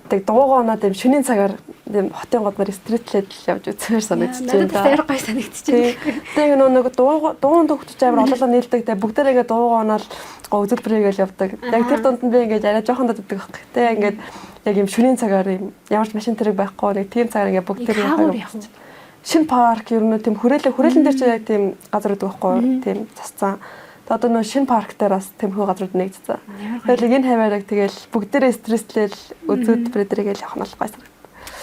Тэг дугуйгаа унаад юм шөнийн цагаар юм хотын годмаар стритлээд л явж үзмээр санагдчихэв. Надад бас амар гоё санагдчихэв. Тэг нэг дугуйн төгтөж амар олоолаа нийлдэг. Тэг бүгдээрээ ингээд дугуйгаа унаал гоо үзэлбэрээгээл явдаг. Яг тэр дунд нь би ингээд арай жоохон даддаг байхгүй. Тэг ингээд яг юм шөнийн цагаар юм ямар ч машин тэрэг байхгүй нэг тийм цагаар ингээд бүгдээрээ явах. Шинэ парк ер нь тийм хүрээлэн дээр чи яг тийм газар өгдөг байхгүй тийм цасцсан. Тэгээ одоо нөө шинэ парк дээр бас тэмхүү газрууд нэгдсэн. Тэгэл энэ хаваар яг тэгэл бүгдээрээ стресслэл үзүүд брэдэргээл явах нь бол гой санагдав.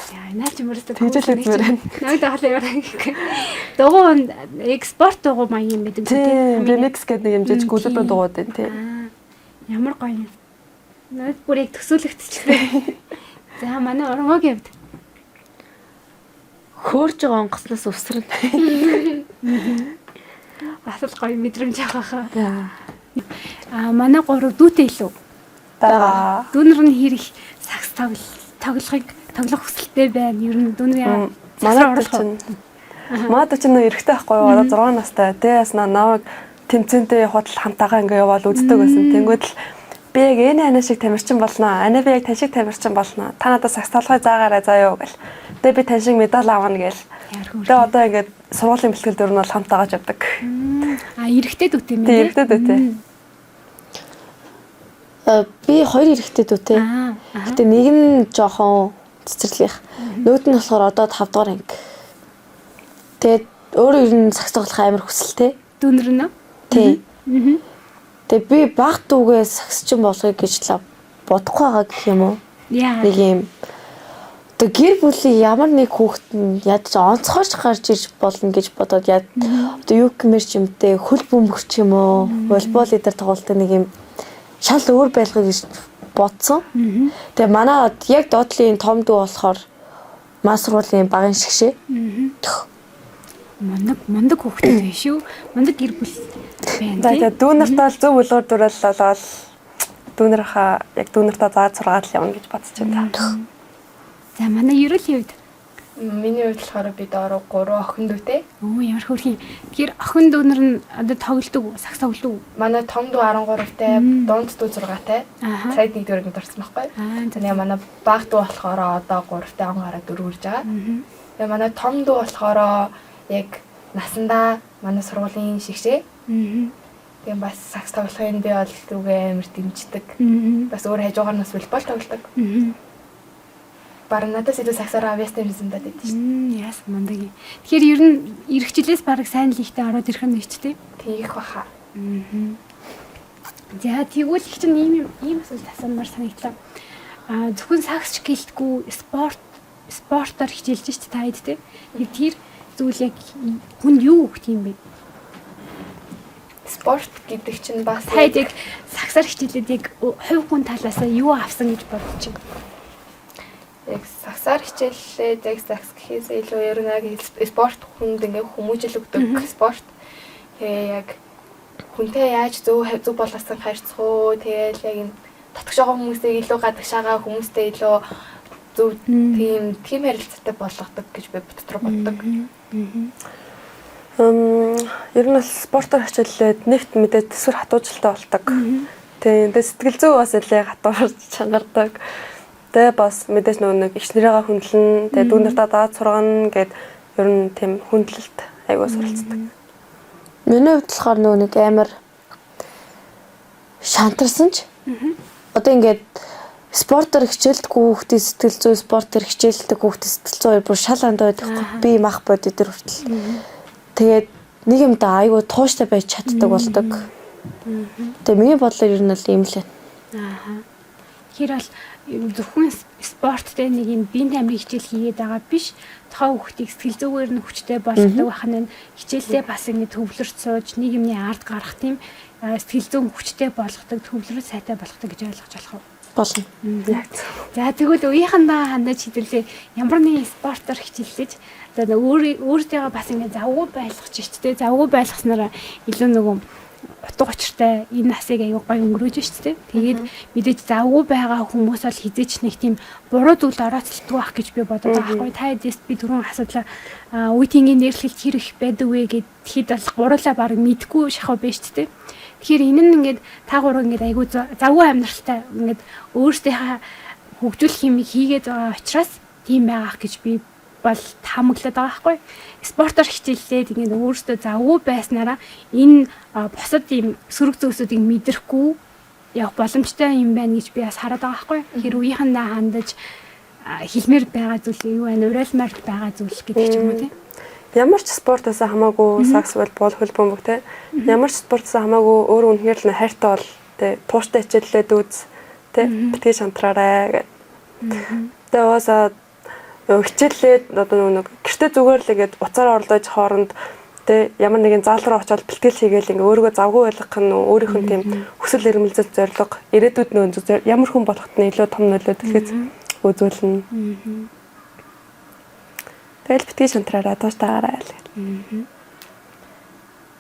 Яа, наа ч юм өөрөөсөө Тэгжэл үзмээр байна. Намайг даахал ямар гэхгүй. Дугуй экспорт дугуй маяг юм байдаг тийм. Remix гэдэг нэг юм жижиг гүлбэн дугуйд байна тийм. Ямар гоё юм. Надад бүр яг төсөөлөгдчихлээ. За манай урмаг явд. Хөөрж байгаа онгоцноос өвсрэн. Бас л гоё мэдрэмж авах. Аа манай гурав дүүтэй илүү. Байгаа. Дүүнер нь хэрэг сакс тоглохыг тоглох хүсэлтэй байна. Ер нь дүүнер манай чинь манай чинь нөө эрэгтэй байхгүй юу? Одоо 6 настай. Тэгээс намайг тэмцээнтэй явахад л хамтаагаа ингээ яваал үздэг байсан. Тэнгүүд л би яг энэ ана шиг тамирчин болно. Ана би яг тань шиг тамирчин болно. Та надад сакс тоглохыг заагаарай заа юу гэл. Тэгээ би тань шиг медаль авна гэл. Тэгээ одоо ингээд сургуулийн бэлтгэл дөр нь бол хамтаагааж явдаг. А эрэгтэй дүүтэй юм бэ? Тийм, эрэгтэй дүүтэй. Би хоёр эрэгтэй дүүтэй. Гэтэ нэг нь жоохон цэцэрлэгийнх. Нөгөөд нь болохоор одоо 5 дугаар анги. Тэгээд өөрөө ер нь сакс тоглох амар хүсэлтэй. Дүүнер нь? Тийм. Тэгээ би баг дүүгээ саксчин болгоё гэж л бодохгүй байгаа гэх юм уу? Нэг юм одоо гэр бүлийн ямар нэг хүүхэд нь ядч онцгойч гарч ирж болно гэж бодоод яд одоо юу гэмээр ч юмтэй хөл бөмбөгч юм уу волейбол эдэр тоглолтын нэг юм шал өөр байлгыг гэж бодсон. Тэгээ манай яг доотлын том дүү болохоор маа сургуулийн багын шгшээ. Мундаг хүүхдүүд байна шүү. Мундаг гэр бүл байна тий. Тэгээ дүү нартаа л зөв үлгэр дуурайл болоод дүүнэрхаа яг дүү нартаа зааж сургаад л явна гэж бодож байна. За манай ерөөлийн хувьд миний хувьд болохоор би доороо 3 охин дүүтэй. Өө ямар хөөрхөн. Тэгэхээр охин дүүнэр нь одоо тоглодог, сакс тоглодог. Манай том дүү 13-тай, дунд дүү 6-тай. Сая 1-р ангид орсон байхгүй. Тэгээ манай бага дүү болохоор одоо 3-тай он гараад 4 хүрж байгаа. Тэгээ манай том дүү болохоор яг насандаа манай сургуулийн шигшээ. Тэгээ бас сакс тоглохын би бол дүүгээ амар дэмждэг. Бас өөр хажуугаар нас волейбол тоглодог. Бараг надаас илүү саксаараа авьяастай юмсан даа гэдэг шүү дээ. Яасан мундаг юм. Тэгэхээр ер нь ирэх жилээс бараг сайн лигтээ ороод ирэх нь шүү дээ. Тэгэх баха. За тэгвэл их чинь ийм асуулт асуумаар санагдлаа. Аа зөвхөн саксч гэлтгүй спортоор хичээлж шүү дээ та хэд те. Тэр зүйл яг хүнд юу өгөх юм бэ? Спорт гэдэг чинь бас та хэд яг саксаар хичээлээд яг хувь хүн талаасаа юу авсан гэж бодож байна? Яг саксаар хичээллээд яг сакс гэхээс илүү ер нь яг спорт хүнд ингээ хүмүүжил өгдөг спорт. Тэгээ яг хүнтэй яаж зөв болгосон харьцах уу? Тэгээл яг энэ татгш байгаа хүмүүсийг илүү гадагшаага хүмүүстэй илүү зөв тийм харилцаатай болгодог гэж би дотор боддог. Ер нь бол спортоор хичээллээд нэгт мэдээ төсвөр хатуужилттай болдог. Тийм тэгээ сэтгэл зүй бас илүү хатуурч чангардаг. Тэгээ бас мэдээж нөгөө нэг их нэрээгээ хүндлэн, тэгээ дүү нартаа дааж сургана гэд ер нь тийм хүндлэлт айгуу суралцдаг. Миний хувьд болохоор нөгөө нэг амар шантарсан ч одоо ингээд спортоор хичээлдэг хүүхдийн сэтгэл зүй, спортоор хичээлдэг хүүхдийн сэтгэл зүй хоёр бүр шал андаа байдаг хгүй. Би мах бод өдр хүртэл. Тэгээд нэг юмдаа айгуу тууштай байж чаддаг болдог. Тэгээ миний бодлоор ер нь бол ийм л байна. Аа. Тэгэхээр бол зөвхөн спорттой нэг юм биеийн тамирын хичээл хийгээд байгаа биш. Тухайн хүүхдийг сэтгэл зүгээр нь хүчтэй болгодог байх нь хичээлдээ бас ингэ төвлөрч сууж нэг юмны ард гарах тийм сэтгэл зүйн хүчтэй болгодог, төвлөрөл сайтай болгодог гэж ойлгож болох уу? Болно. За тэгвэл үеийнхэндээ хандаж хэдүүлээ ямар нэгэн спортоор хичээллэж одоо өөртөө бас ингэ завгүй байлгах ч шүү дээ. Завгүй байлгаснараа илүү нөгөө утга учиртай энэ насыг аягүй гоё өнгөрөөж шүү дээ. Тэгээд мэдээж завгүй байгаа хүмүүс бол хизээч нэг тийм буруу зүйлд орооцолдгүй байх гэж би бодод байгаа байхгүй. Та хэдээс би түрүүн асуудлаа үе тэнгийн нэрлэлт хэр их байдаг вэ гэхэд бол гурлаа баг мэдгүй шахав байж шүү дээ. Тэгэхээр энэ нь ингээд та гурав ингээд аягүй завгүй амьдралтай ингээд өөрсдийнхээ Хөгжүүлэх юм хийгээд байгаа учраас тийм байгаах гэж би бол таамаглаад байгаа байхгүй. Спортоор хичээллээд ингээд өөрөөсөө завгүй байснараа энэ бусад ийм сөрөг зүйлсүүдийг мэдрэхгүй явах боломжтой юм байна гэж би бас хараад байгаа байхгүй. Тэр үеийнхэндээ хандаж хэлмээр байгаа зүйл юу вэ? Уриалмаар байгаа зүйл гэдэг ч юм уу, тийм. Ямар ч спортоос хамаагүй, сакс бол бол хөл бөмбөг те. Ямар ч спортоос хамаагүй өөр үнэхээр л хайртай бол те, тууштай хичээллээд үз те, битгий шантраарай гэд. Тэгээ угаасаа хичээллээд одоо нэг гэртээ зүгээр л ингээд уцаар орлож хооронд те, ямар нэгэн заал руу очиод бэлтгэл хийгээл ингээ өөрийгөө завгүй байлгах нь өөрийнх нь тийм хүсэл эрмэлзэл, зорилго, ирээдүйд нөө ямар хүн болоход нь илүү том нөлөө дэлгэц үзүүлнэ. Тэгэл битгий шантраараа, тууштайгаарай л.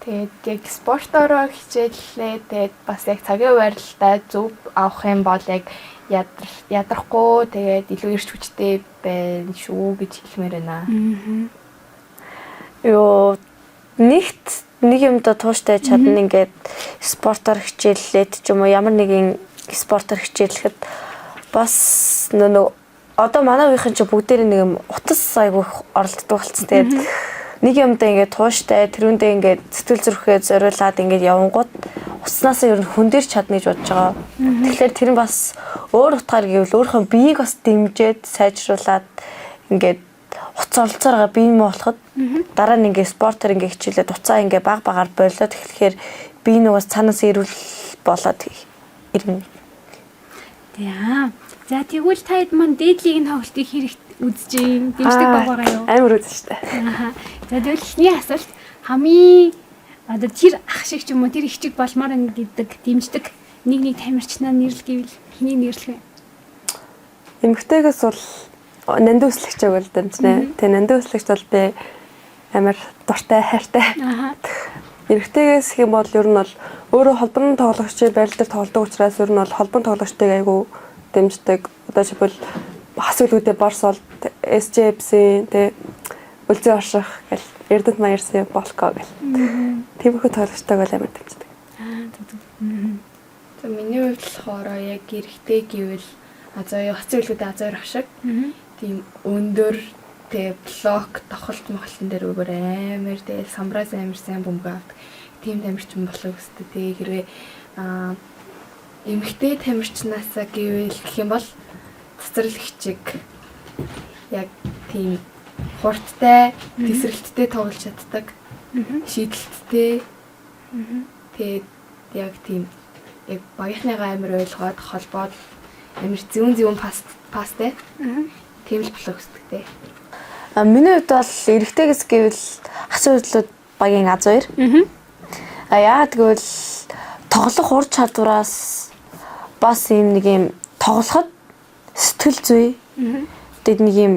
Тэгээд яг спортоороо хичээллээ. Тэгээд бас яг цагийн байралтай зөв авах юм бол яг ядрахгүй, тэгээд илүү эрч хүчтэй байна шүү гэж хэлмээр байна. Йоо, нэгт нэг юмдаа тууштай чадна, ингээд спортоор хичээллээд ч юм уу, ямар нэгэн спортоор хичээллэхэд бас нөө одоо манай үеийнхэн чи бүгдээрээ нэг юм утас айгүйх оролддог болсон. Тэгээд нэг юмдаа ингээд тууштай, тэрүүндээ ингээд сэтгэл зүрхээ зориулаад ингээд явангууд уцнаасаа ер нь хүн дээр чадна гэж бодож байгаа. Тэгэхээр тэр нь бас өөр утгаар гэвэл өөрийнхөө биеийг бас дэмжиж, сайжруулад ингээд уц оролцоор байгаа бие муу болоход дараа нь ингээд спортоор ингээд хичээлээд уцаа ингээд баг багаар болиод эхлэхээр бие нүгээс цаанаас эрүүл болоод ирнэ. За. За, тэгвэл та хэд маань дээд лигийн тоглолтыг хэрэг үзэж юм, дэмждэг байгаараа юу? Амар үзэн штэ. Аа. За, тэгвэл эхний асуулт: хамгийн одоо тэр ах шиг ч юм уу, тэр их чиг болмоор байна гэдэг дэмждэг нэг нэг тамирчнаа нэрлэл гэвэл хэнийг нэрлэх вэ? Эмэгтэйгээс бол нандин өслөгчөөг бол дэмжинэ. Тэгээ нандин өслөгч бол би амар дуртай, хайртай. Эрэгтэйгээс гэх юм бол ер нь бол өөрөө холбон тоглогчийн байрал дээр тоглодог учраас ер нь бол холбон тоглогчдыг айгүй дэмждэг. Одоо жишээлбэл хас үлгүүдээ Борсолд, SJFC тэ, Үлзий орших гэл, Эрдэнэт Маярсын Болко гэл. Тиймэрхүү тоглогчтойг бол амар дэмждэг. Аа, зөв зөв. За, миний хувьд болохоор яг эрэгтэй гэвэл Азаа, хацын үлгүүдээ Азаа шиг тийм өндөр тэгээ блок тохолт мохолтон дээр өөр амар тэгээ самбраас амар сайн бөмбөг авдаг тийм тамирчин болохыг хүсдэг. Тэгээ хэрвээ эмэгтэй тамирчнаасаа гэвэл гэх юм бол цэцэрлэг хчиг яг тийм хурдтай, тесрэлттэй тоглож чаддаг, шийдэлттэй. Тэгээд яг тийм яг багийнхныгаа амар ойлгоод холбоод амар зүүн зүүн пас пастай. Тийм л болохыг хүсдэг те. А миний хувьд бол эрэгтэйгээс гэвэл хасан хөдлөлт багийн аз хоёр. А яагаад гэвэл тоглох ур чадвараас бас юм нэг юм тоглоход сэтгэл зүй. Тэгээд нэг юм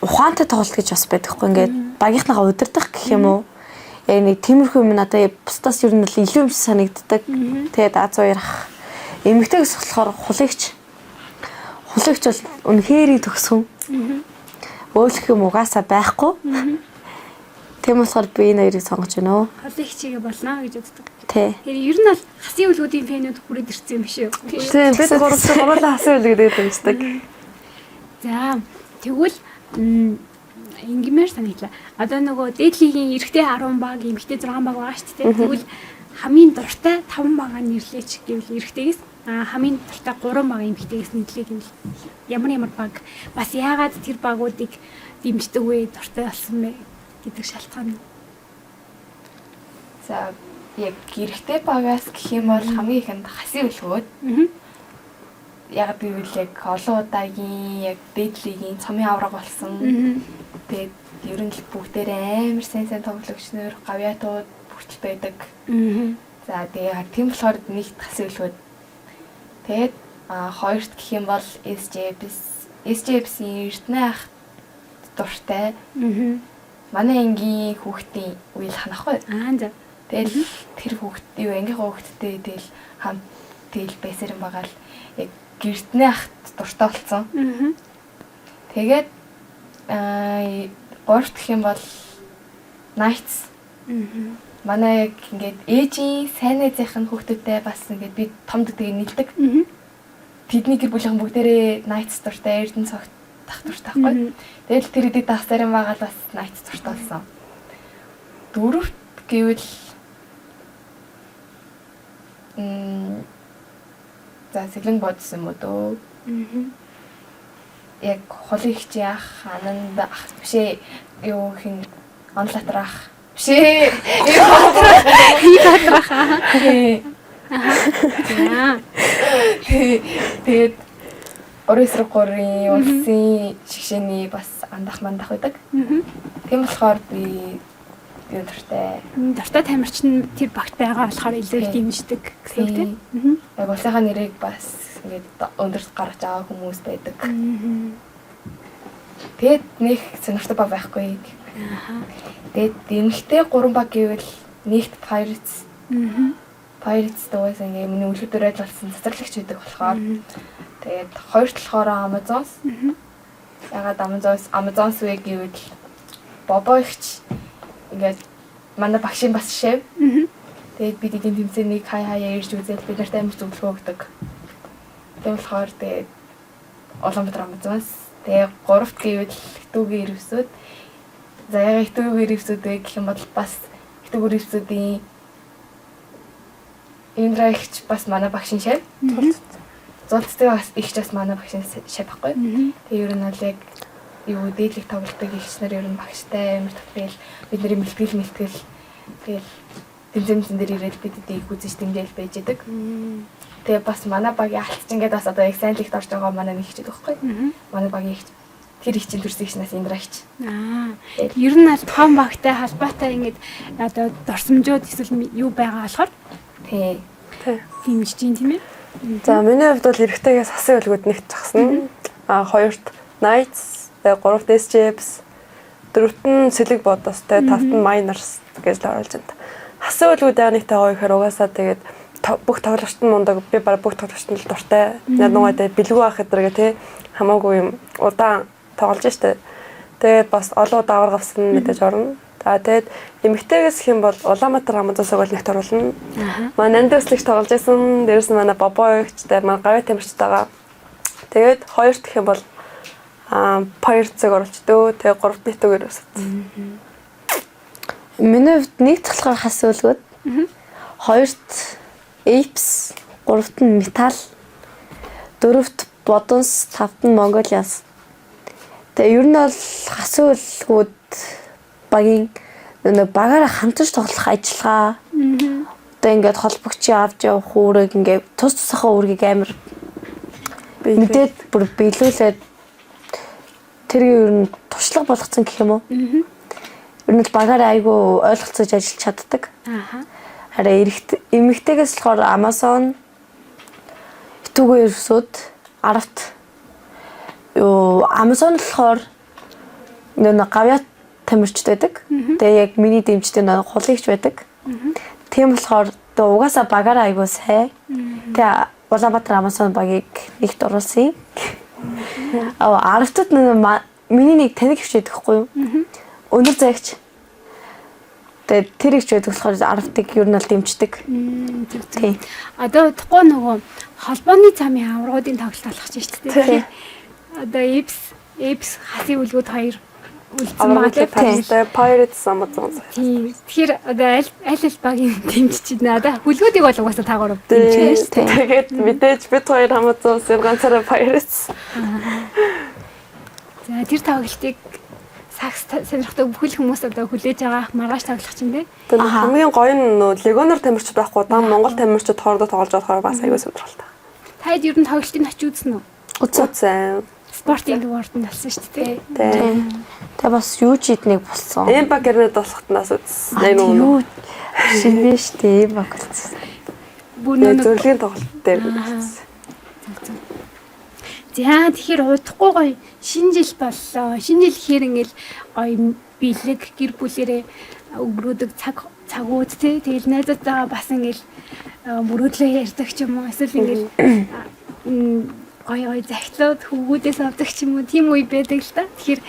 ухаантай тоглолт гэж бас байдаг хгүй, ингээд багийнхныгаа удирдах гэх юм уу. Яг нэг тиймэрхүү юм надад бусдаас ер нь бол илүү юм санагддаг. Тэгээд аз хоёр ах. Эмэгтэйгээс болохоор хулигч. Хулигч бол үнэхээр төгсгөн. Өөлөх юм угаасаа байхгүй. Тийм болохоор би энэ хоёрыг сонгож байна уу? Холын хичээгээ болно гэж боддог. Тий. Тэгэхээр ер нь бол хасын үлгүүдийн фэнүүд хүрээд ирсэн юм биш үү? Тийм, бид гурав гурлаа хасан үл гэдэг дэмждэг. За, тэгвэл ингэмээр санагдлаа. Одоо нөгөө дээд лигийн эрэгтэй 10 баг, эмэгтэй 6 баг байгаа шүү дээ. Тэгвэл хамгийн дуртай 5 багаа нэрлээч гэвэл эрэгтэйгээс, хамгийн дуртай 3 баг эмэгтэйгээс нэрлэе гэвэл ямар ямар баг, бас яагаад тэр багуудыг дэмждэг вэ, дуртай болсон бэ гэдэг шалтгаан. За, яг эрэгтэй багаас гэх юм бол хамгийн ихэнд хасын үлгүүд. Яг гэвэл яг олон удаагийн яг дээд лигийн цомын авраг болсон. Тэгээд ер нь л бүгдээрээ амар сайн сайн тоглогч нар, гавьяатууд бүртэл байдаг. За, тэгээ тийм болохоор нэгт хасын үлгүүд. Тэгээд хоёрт гэх юм бол SJBS, SJBS-ийн Эрдэнэ ах дуртай. Манай ангийн хүүхдийн үеэл ханахгүй. Аа, за. Тэгэл тэр хүүхд юу ангийнхаа хүүхдтэй тэгэл хамт тэгэл байсаар юм байгаа л яг гэртнээ ахт дуртай болсон. Тэгээд гуравт гэх юм бол Knights. Манай яг ингээд ээжийн сайн найзынх нь хүүхдүүдтэй бас ингээд би том гэдгийг нийлдэг. Тэдний гэр бүлийнхэн бүгдээрээ Knights дуртай, Эрдэнэ цогт тах дуртай байхгүй. Тэгэл тэр хэдий дах зарим байгаа л бас Knights дуртай болсон. Дөрөвт гэвэл за сэлэн бодсон юм уу дөө. Яг хулын их яах ананд ах биш ээ юу хин онлатар ах биш ээ. Хий дотрах. За. Тэгээд уран эсрэг гурийн улсын шигшээний бас андах мандах байдаг. Тийм болохоор би юу дуртай. Дуртай тамирчин нь тэр багт байгаа болохоор илүү их дэмждэг гэсэн үг тийм. Яг улсынхаа нэрийг бас ингээд өндөрт гаргаж байгаа хүмүүс байдаг. Тэгээд нэг сонирхдаг баг байхгүй. Тэгээд эмэгтэй гурван баг гэвэл нэгт Pirates. Pirates дээс ингээ миний үлгэр дуурайл болсон цацрагч байдаг болохоор тэгээд хоёрт болохоор Amazons. Ягаад Amazons вэ гэвэл Бобо ихч ингээд манай багшийн бас шеф. Тэгээд бид эдийн тэмцээнийг хай хаяа ирж үзэл бид нарт амар зөвлөгөө өгдөг. Тийм болохоор тэгээд Улаанбаатар Amazons. Тэгээд гуравт гэвэл Хитүүгийн ирвсүүд. За яг Хитүүгийн ирвсүүд вэ гэх юм бол бас Хитүүгийн ирвсүүдийн Индра ихч бас манай багшийн шеф. Зулцтай бас ихч бас манай багшийн шеф байхгүй. Тэгээ ер нь бол яг юу дээдлэг тоглолтыг ихч нар ер нь багштай амар тэгэл бидний мэлтгэл тэгэл тэмцээн дээр ирээд бид эдийг үзэж дэмжээл байж идэг. Тэгээ бас манай багийн алтч ингээд бас одоо яг сайн лигт орж байгаа манай нэг ихч байдаг байхгүй. Манай багийн ихч тэр ихчийн төрсөн ихчнээс Индра ихч. Ер нь аль тухайн багтай холбоотой ингээд одоо дурсамжууд эсвэл юу байгаа болохоор Тий. дэмжиж чинь тийм ээ. За миний хувьд бол эрэгтэйгээс хасын үлгүүд нэгт згсэн. А хоёрт Knights, тэгээ гуравт SJFs, дөрөвт нь Сэлэг бодос, тэгээ тавт нь Miners гэж л оруулж байна. Хасын үлгүүд яг нэгтэй гоё ихээр угаасаа тэгээд бүх тоглогчд нь мундаг, би бараг бүх тоглогчд нь л дуртай. Ялангуяа тэгээ бэлгүү ах гэдэргээ тий хамаагүй юм удаан тоглож штэ. Тэгээд бас олон удаа аварга авсан мэдээж орно. За тэгээд эмэгтэйгээс гэх юм бол Улаанбаатар Амазонсыг бол нэгт оруулна. Манай Нандөөслөгч тоглож байсан. Дээрээс нь манай Бобо ихчтэй, манай Гавья тамирчтайгаа. Тэгээд хоёрт гэх юм бол Pirates-ыг оруулчихдөө. Тэгээд гуравт нийтүүгээр өсөд. Миний хувьд нэг болохоор хас өлгөөд. Хоёрт Apes, гуравт нь Metal, дөрөвт Бодонс, тавт нь Mongolians. Тэгээ ер нь бол хас өлгүүд багийн нэг багаараа хамтарч тоглох ажиллагаа. Одоо ингээд холбогчийн авч явах үүрэг ингээд тус тусахаа үүргийг амар мэдээд бүр биелүүлээд тэрийг ер нь туршлага болгоцсон гэх юм уу? Ер нь л багаараа айгүй ойлголцож ажиллаж чаддаг. Харин эмэгтэйгээс болохоор Amazon Итүүгээ ерөөсөөд аравт юу Amazon болохоор нэг гавьяа тамирчд байдаг. Тэгээ яг миний дэмждэг нэг хулигч байдаг. Тийм болохоор тэгээ угаасаа багаараа айгүй сайн. Тэгээ Улаанбаатар Amazon багийг нэгт оруулсан. Аа аравтад нэг миний нэг таних хвч байдаг хгүй юу? Өндөр зайгч. Тэгээ тэр ихч байдаг болохоор аравтыг ер нь бол дэмждэг. Тийм. Одоо удахгүй нөгөө холбооны замын аваргуудын тоглолт болох ч шүү дээ. Одоо Apes хасын үлгүүд хоёр үлдсэн байгаа тийм. Pirates Amazon. Тийм. Тэгэхээр одоо аль аль багийн дэмжиж байна. Одоо хүлгүүдийг бол угаасаа та гурав дэмжиж шүү дээ. Тэгээд мэдээж бид хоёр Amazon-сын ганцаараа Pirates. За тэр тоглолтыг сакс сонирхдаг бүхэл хүмүүс одоо хүлээж байгаа маргааш тоглох чинь тий. Тэгээд хамгийн гоё нь нөө легонор тамирчид байхгүй дан Монгол тамирчид хоорондоо тоглож болохоор бас аюул сонирхолтой. Таад ер нь тоглолтыг очиж үзсэн үү? Үзсэн. Спортын дугаард нь болсон шүү дээ. Тийм. Тэгээ бас юу ч иднийг болсон. Эмба гэрнэд болохт нас үзсэн. Юу шинэ шүү дээ Эмба болсон. Бүр нэг зөвлөгийн тоглолт дээр үзсэн. За тэгэхээр удахгүй гоё шинэ жил боллоо. Шинэ жил гэхээр ингээл гоё бэлэг гэр бүлэрээ өнгөрөөдөг цагууд тий. Тэгэл найзуудтайгаа бас ингээл мөрөөдлөө ярьдаг ч юм уу. Эсвэл ингээл гоё гоё захилууд хөвгүүдээс авдаг ч юм уу. Тийм үе байдаг л та. Тэгэхээр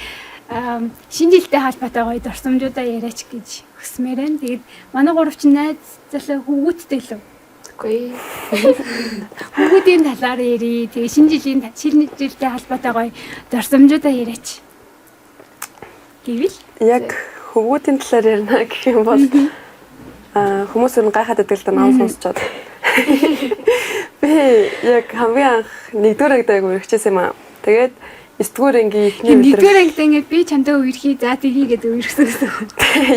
шинэ жилтэй холбоотой гоё дурсамжуудаа яриач гэж хүсмээр байна. Тэгээд манай гурав чинь найз залуу хөвгүүдтэй лөө. Мэдгүй. Хүүхдийн талаар ярий. Тэгээ шинэ жилийн шинэ жилтэй холбоотой гоё дурсамжуудаа яриач. Гэвэл Яг хөвгүүдийн талаар ярина гэх юм бол хүмүүс ер нь гайхаад байдаг л да ном сонсчоод. Би яг хамгийн анх нэгдүгээр ангид яг үерхчихсэн юм аа. Тэгээд 9-р ангийн эхний өдөр нэгдүгээр ангид ингээд би чамтай үерхий за тгий гэдэг үерхсэн гэсэн.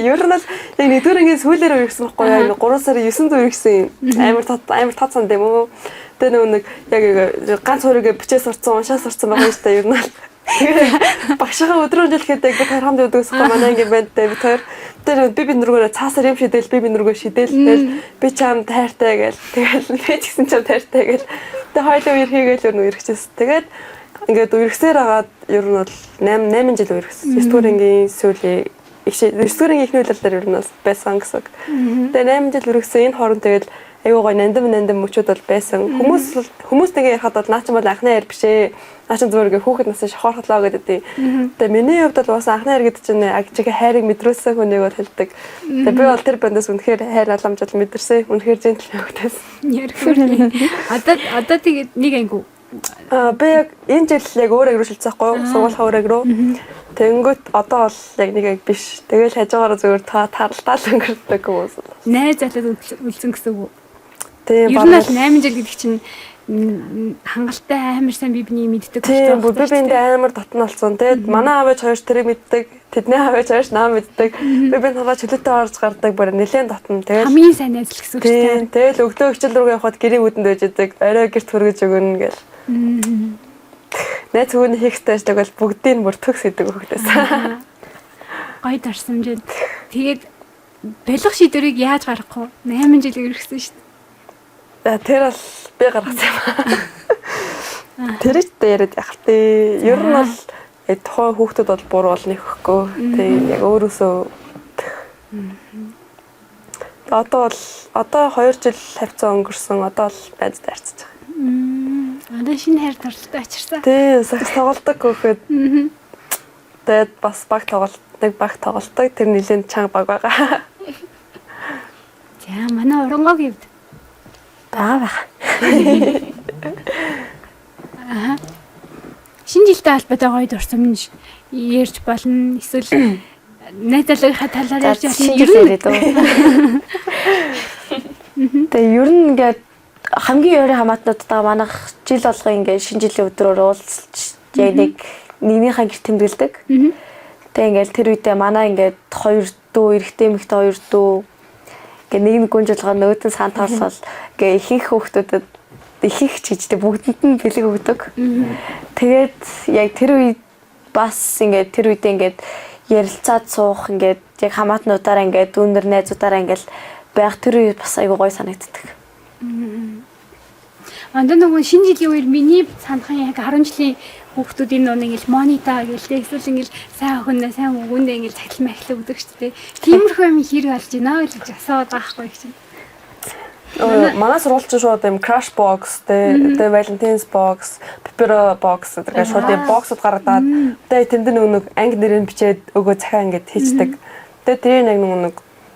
Ер нь л яг нэгдүгээр ангийн сүүлээр үерхсэн байхгүй юу? Яг 3 сарын 9-нд үерхсэн. Амар тат амар тат санд юм уу? Тэгээ нөгөө нэг яг ганц хөрөгээ бичээ сурцсан, уншаа сурцсан байгаа юм шүү дээ. Ер нь л Тэгээ багшгаа өдрөө жилхэд яг бид хоёр хамт явдаг гэсэн манай ангийн байна те бид хоёр. Тэр би би нүргээрээ цаасаар юм шидэл би би нүргөө шидэл тэгэл би чам тайртай гээл тэгэл би ч гэсэн чам тайртай гээл тэгээ хоёулаа үерхийгээл ер нь үерхчихсэн. Тэгээд ингээд үерхсээр агаад ер нь бол 8 8 жил үерхсэн. 9 дугаар ангийн сүүлийн их 9 дугаар ангийн эхний улирлаар ер нь бол байсан гэсэн. Тэгээ 8 жил үерхсэн энэ хооронд тэгэл айгуу гоё нандин нандин мөчүүд бол байсан. Хүмүүс хүмүүс тэгээ ярихад бол наа чи бол анхны хайр биш ээ. Наа чи зүгээр ингээ хүүхэд насны шохорхлоо гэдэг. Тэгээ миний хувьд бол уусаа анхны хайр гэдэг чинь аг чихээ хайрыг мэдрүүлсэн хүнийг бол хэлдэг. Тэгээ би бол тэр бандаас үнэхээр хайр аламж бол мэдэрсэн. Үнэхээр жентл хөвгтөөс. Ярихөр. Одоо тэгээд нэг анги Аа би яг энэ жил яг өөр анги руу шилжсэн байхгүй юу? Сургуулийнхаа өөр анги руу. Тэнгүүт одоо бол яг нэг анги биш. Тэгэл хажуугаараа зүгээр та таралтаа л өнгөрдөг хүмүүс. Найз залууд үлдсэн гэсэн үг. Тийм Ер нь бол 8 жил гэдэг чинь хангалттай амар сайн бие биенийг мэддэг Тийм би биэндээ амар дотн болсон. Тэгээд манай аав ээж хоёр тэрийг мэддэг. Тэдний аав ээж хоёр наа мэддэг. Би биенд хараа чөлөөтэй орж гардаг. Бүр нэлээд дотн. Тэгээд хамгийн сайн найз л гэсэн үг шүү дээ. Тэгэл өглөө хичээл рүү явхад гэрийн үүдэнд байж идэг. Орой гэрт хүргэж өгнө гэл. Найз хүүний хийх ёстой ажлыг бол бүгдийг бүр төгс хийдэг хөхтөөс. Гоё дурсамж. Тэгээд болох шийдвэрийг яаж гаргах вэ? 8 жил үргэсэн шүү дээ. Тэр бол би гаргасан юм аа. Тэр ч дээр яриад яах вэ? Ер нь бол тухайн хүүхдүүд бол буруу бол нэхэхгүй. Тийм яг өөрөөсөө одоо бол одоо 2 жил хавцаа өнгөрсөн. Одоо бол найз дайрцаж байгаа. Одоо шинэ хайр дурлалтай очирсан. Тийм, сакс тоглолдог хөөхөд. Тэгээд бас баг тоглолт, нэг баг тоглолдог. Тэр нэлийн чанга баг байгаа. За, манай урангоогийн хувьд байгаа байх. Аа. Шинэ жилтэй холбоотой гоё дурсамж ярьж болно. Эсвэл найз залуугийнхаа талаар ярьж болно. Ер нь яриад үү. Тэгээ ер нь ингээд хамгийн ойрын хамаатнуудтайгаа манайх жил болгон ингээд шинэ жилийн өдрөөр уулзалж яг нэг нэгнийхээ гэр тэмдэглэдэг. Тэгээ ингээд тэр үедээ манай ингээд хоёр дүү, эрэгтэй эмэгтэй хоёр дүү ингээд нэг нэг гүнж болгоо нөгөөд нь сан тоглол ингээд ихэнх хүүхдүүдэд ихэнх ч гэжтэй бүгдэнд нь бэлэг өгдөг. Тэгээд яг тэр үед бас ингээд тэр үедээ ингээд ярилцаад суух ингээд яг хамаатнуудаараа ингээд дүүнер найзуудаараа ингээд байх тэр үе бас айгуу гоё санагддаг. Одоо нөгөө шинэ жилийн үеэр миний санахын яг 10 жилийн хүүхдүүдийн нөө ингээл монита гээл эсвэл ингээл сайн охиндоо сайн өгөөндөө ингээл цахил махил өгдөг шүү дээ. Тиймэрхүү юм хэр болж байна гэж асууад байгаа байхгүй чинь. Манай сургууль чинь шууд юм crash box тэ Valentine's box, pepper box гэдэг шууд юм боксууд гаргадаг. Тэгээ тэнд нөгөө нэг анги нэрийг бичээд өгөө захиа ингээд хийчдэг. Тэгээ тэрийг нэг нөгөө нэг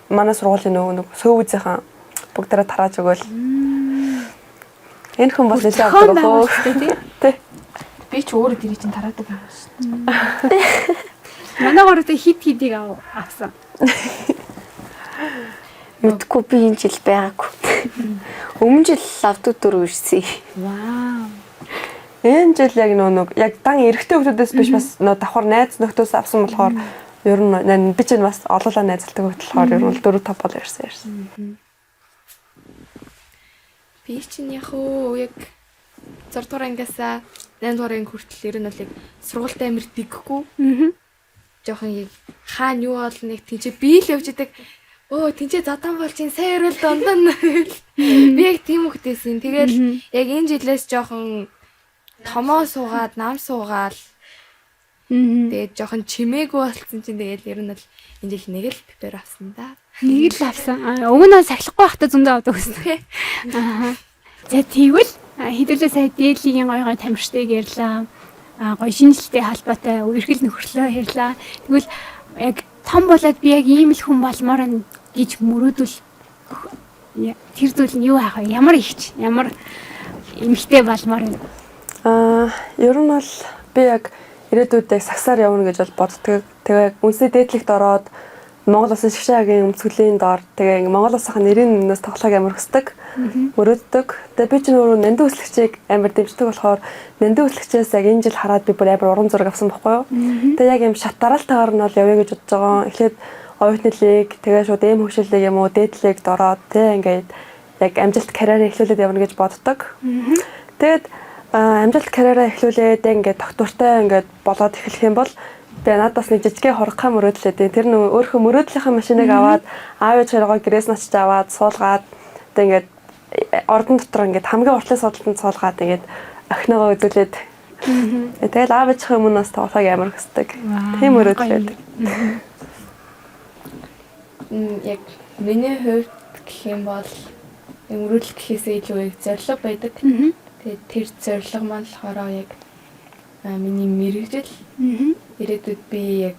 манай сургуулийн нөгөө нэг сөөвзийнхэн бүгдээрээ тарааж өгөөл. Энэ хүн бас нэлээд авдаг хөө. Тэ. Би ч өөрөө тэрийг чинь тараадаг юм шүү дээ. Манай гуравтай хит хитийг авсан. Мэдгүй би энэ жил байгаагүй. Өмнө жил авдаг дөрөв ирсэн. Вау. Энэ жил яг нөө нэг яг дан эрэгтэй хүмүүсээс биш бас нөө давхар найз нөхдөөс авсан болохоор ер нь би чинь бас олоолаа найзалдаг хөлт болохоор ер нь 4 5 бол ирсэн ирсэн. Би чинь яг уу яг 6 дугаар ангиасаа 8 дугаар анги хүртэл ер нь бол яг сургуультай амир дэгхгүй. Жохон яг хаана юу бол нэг тийч би л явж идэг. Өө тэнцээ задан бол чинь сайн өрөөл дундаа нь. Би яг тийм хөхтэйсэн. Тэгэл яг энэ жилээс жоохон томоо суугаад, нам суугаал. Тэгээд жоохон чимээгүй болцсон чинь тэгэл ер нь бол энэ жил нэг л пепер авсан да. Нэг л авсан. Уг нь сахилахгүй байхдаа зөндөө авдаг гэсэн. Аа. За тэгвэл хэдүүлээ сая дээлийн гой гой тамирчдыг ярьлаа. Аа гой шинжилтэй холбоотой үерхэл нөхөрлөө ярьлаа. Тэгвэл яг том болоод би яг ийм л хүн болмоор гэж мөрөөдөл Тэр зүйл нь юу аах вэ? Ямар ихч, ямар эмэгтэй болмоор байна? Ер нь бол би яг ирээдүйд яг сагсаар явна гэж бол боддог. Тэгээ үндэсний дээдлэгт ороод Монгол Улсын шгшээгийн өмсгөлийн доор тэгээ ингээ Монгол Улсынхаа нэрийн өмнөөс тоглохыг амар хүсдэг. Мөрөөддөг. Тэгээ би ч өөрөө нандин өслөгчийг амар дэмждэг болохоор нандин өслөгчээс яг энэ жил хараад би бүр амар урам зориг авсан байхгүй юу? Тэгээ яг юм шат дараалтайгаар нь бол явъя гэж бодож байгаа. Эхлээд оюутны лиг, тэгээ шууд эм хөгжил лиг юм уу, дээд лигт ороод тэгээ ингээд яг амжилт карьераа эхлүүлээд явна гэж боддог. Тэгээд амжилт карьераа эхлүүлээд ингээд доктортой ингээд болоод эхлэх юм бол тэгээ надад бас нэг жижигхэн хоргохой мөрөөдөл өгдөө. Тэр нөгөө өөрийнхөө мөрөөдлийнхээ машиныг аваад аав ээж хоёроо гэрээс нь очиж аваад суулгаад тэгээ ингээд ордон дотор ингээд хамгийн уртлын суудалтанд суулгаад ингээд охиноогоо үзүүлээд тэгэл аав ээжийнхээ өмнө бас тоглохыг амар хүсдэг. Тийм мөрөөдөл байдаг. Яг миний хувьд гэх юм бол мөрөөдөл гэхээсээ илүү яг зорилго байдаг. Тэгээд тэр зорилго маань болохоор яг миний мэргэжил. Ирээдүйд би яг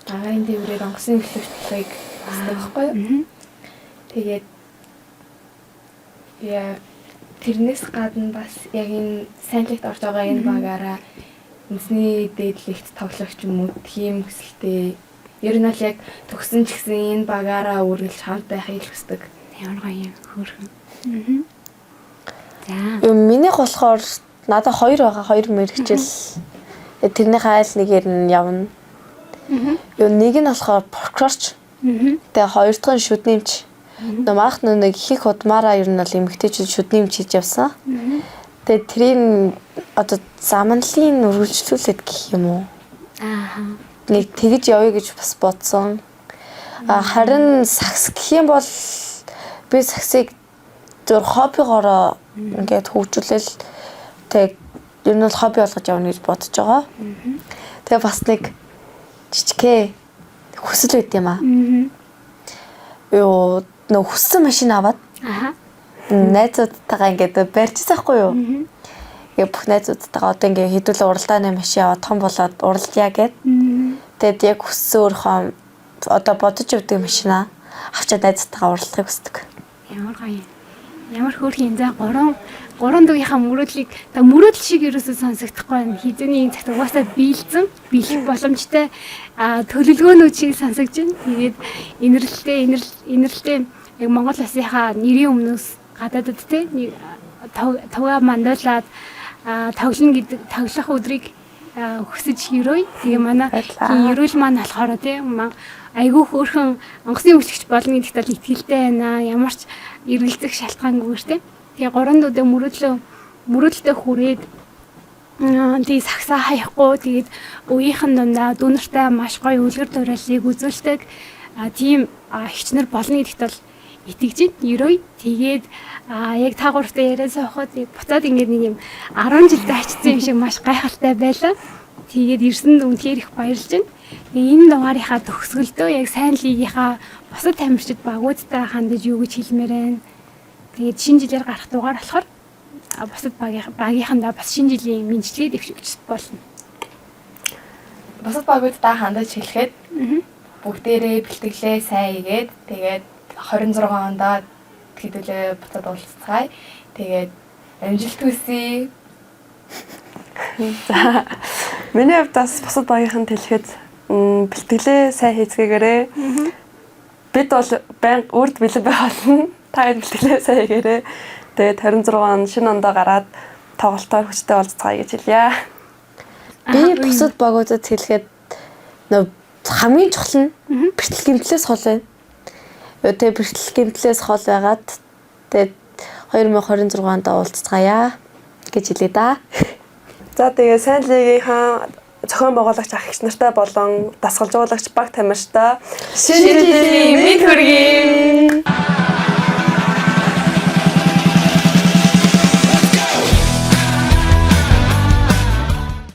агаарын тээврээр онгоцны төлөвчлөлийг хүсдэг байхгүй юу? Тэгээд яа тэрнээс гадна бас яг энэ сайн лигт орж байгаа энэ багаараа үндэсний дээд лигт тоглох ч юм уу тийм хүсэлтэй. Ер нь бол яг төгсөн ч гэсэн энэ багаараа үргэлж хамт байхыг л хүсдэг. Ямар гоё юм хөөрхөн. За. Минийх болохоор надад хоёр байгаа, хоёр мэргэжил. Тэрнийхээ айл нэгээр нь явна. Юу нэг нь болохоор прокурорч. Тэгээ хоёр дахь нь шүдний эмч. Нөө маах нөө нэг их удмаараа ер нь бол эмэгтэйчүүд шүдний эмч хийж явсан. Тэгээ тэрийг одоо замналын үргэлжлүүлээд гэх юм уу? Аа. Нэг тэгж явъя гэж бас бодсон. Харин сагс гэх юм бол би сагсыг зөв хоббигоороо ингээд хөгжүүлэл тэг ер нь бол хобби болгож явна гэж бодож байгаа. Тэгээ бас нэг жижигхээ хүсэл байт юм аа. Юу нөө хүссэн машин аваад найзуудтайгаа ингээд барьчихсан байхгүй юу? Ингээ бүх найзуудтайгаа одоо ингээ хэдүүлээ уралдааны машин аваад том болоод уралдъя гэд. Тэгээд яг хүссэн өөрийнхөө одоо бодож явдаг машинаа авчаад найзуудтайгаа уралдахыг хүсдэг. Ямар гоё юм. Ямар хөөрхөн юм. За гурван дүүгийнхаа мөрөөдлийг та мөрөөдөл шиг ерөөсөө сонсогдохгүй байна. Хизээний энэ цагт угаасаа биелсэн, биелэх боломжтой төлөвлөгөөнүүд шиг сонсогдож байна. Тэгээд инэрлэлтэй яг Монгол улсынхаа нэрийн өмнөөс гадаадд те тугаа мандуулаад тоглоно гэдэг тоглох өдрийг хүсэж өрөөе. Тэгээ манай ерөөл маань болохоор те айгүй хөөрхөн онгоцны хөгжигч болно гэдэгт бол итгэлтэй байна. Ямар ч эргэлзэх шалтгаангүй те. Тэгээ гурван дүүдээ мөрөөдөлтөй хүрээд тэгээ сагсаа хаяхгүй тэгээд үеийнхэн дундаа дүүнертэй маш гоё үлгэр дуурайлыг үзүүлдэг тийм эгчнэр болно гэдэгт бол итгэж байна. Ерөөе. Тэгээд яг та гуравтай яриа суухад буцаад ингээд нэг юм 10 жилдээ очсон юм шиг маш гайхалтай байлаа. Тэгээд ирсэнд үнэхээр их баярлж байна. Тэгээ энэ дугаарынхаа төгсгөлдөө яг сайн лигийнхаа бусад тамирчид багуудтай хандаж юу гэж хэлмээр байна. Тэгээд шинэ жилээр гарах дугаар болохоор бусад багийнхандаа бас шинэ жилийн мэндчилгээ дэвшүүлж болно. Бусад багуудтай хандаж хэлэхэд бүгдээрээ бэлтгэлээ сайн хийгээд тэгээд 26 онд хэдүүлээ буцаад уулзцгаая. Тэгээд амжилт хүсье. За миний хувьд бас бусад багийнханд хэлэхэд бэлтгэлээ сайн хийцгээгээрэй. Бид бол байнга үрд бэлэн байх болно. Та хэд бэлтгэлээ сайн хийгээрэй. Тэгээд 26 он шинэ ондоо гараад тоглолтоор хүчтэй болцгаая гэж хэлье. Би бусад багуудад хэлэхэд нөө хамгийн чухал нь бэртэл гэмтлээс хол байна. Тэгээ бэртэл гэмтлээс хол байгаад тэгээд 2026 онд уулзцгаая гэж хэлье да. За тэгээ сайн лигийнхаа зохион байгуулагч ах эгч нартай болон дасгалжуулагч баг тамирчтай шинэ жилийн мэнд хүргэе.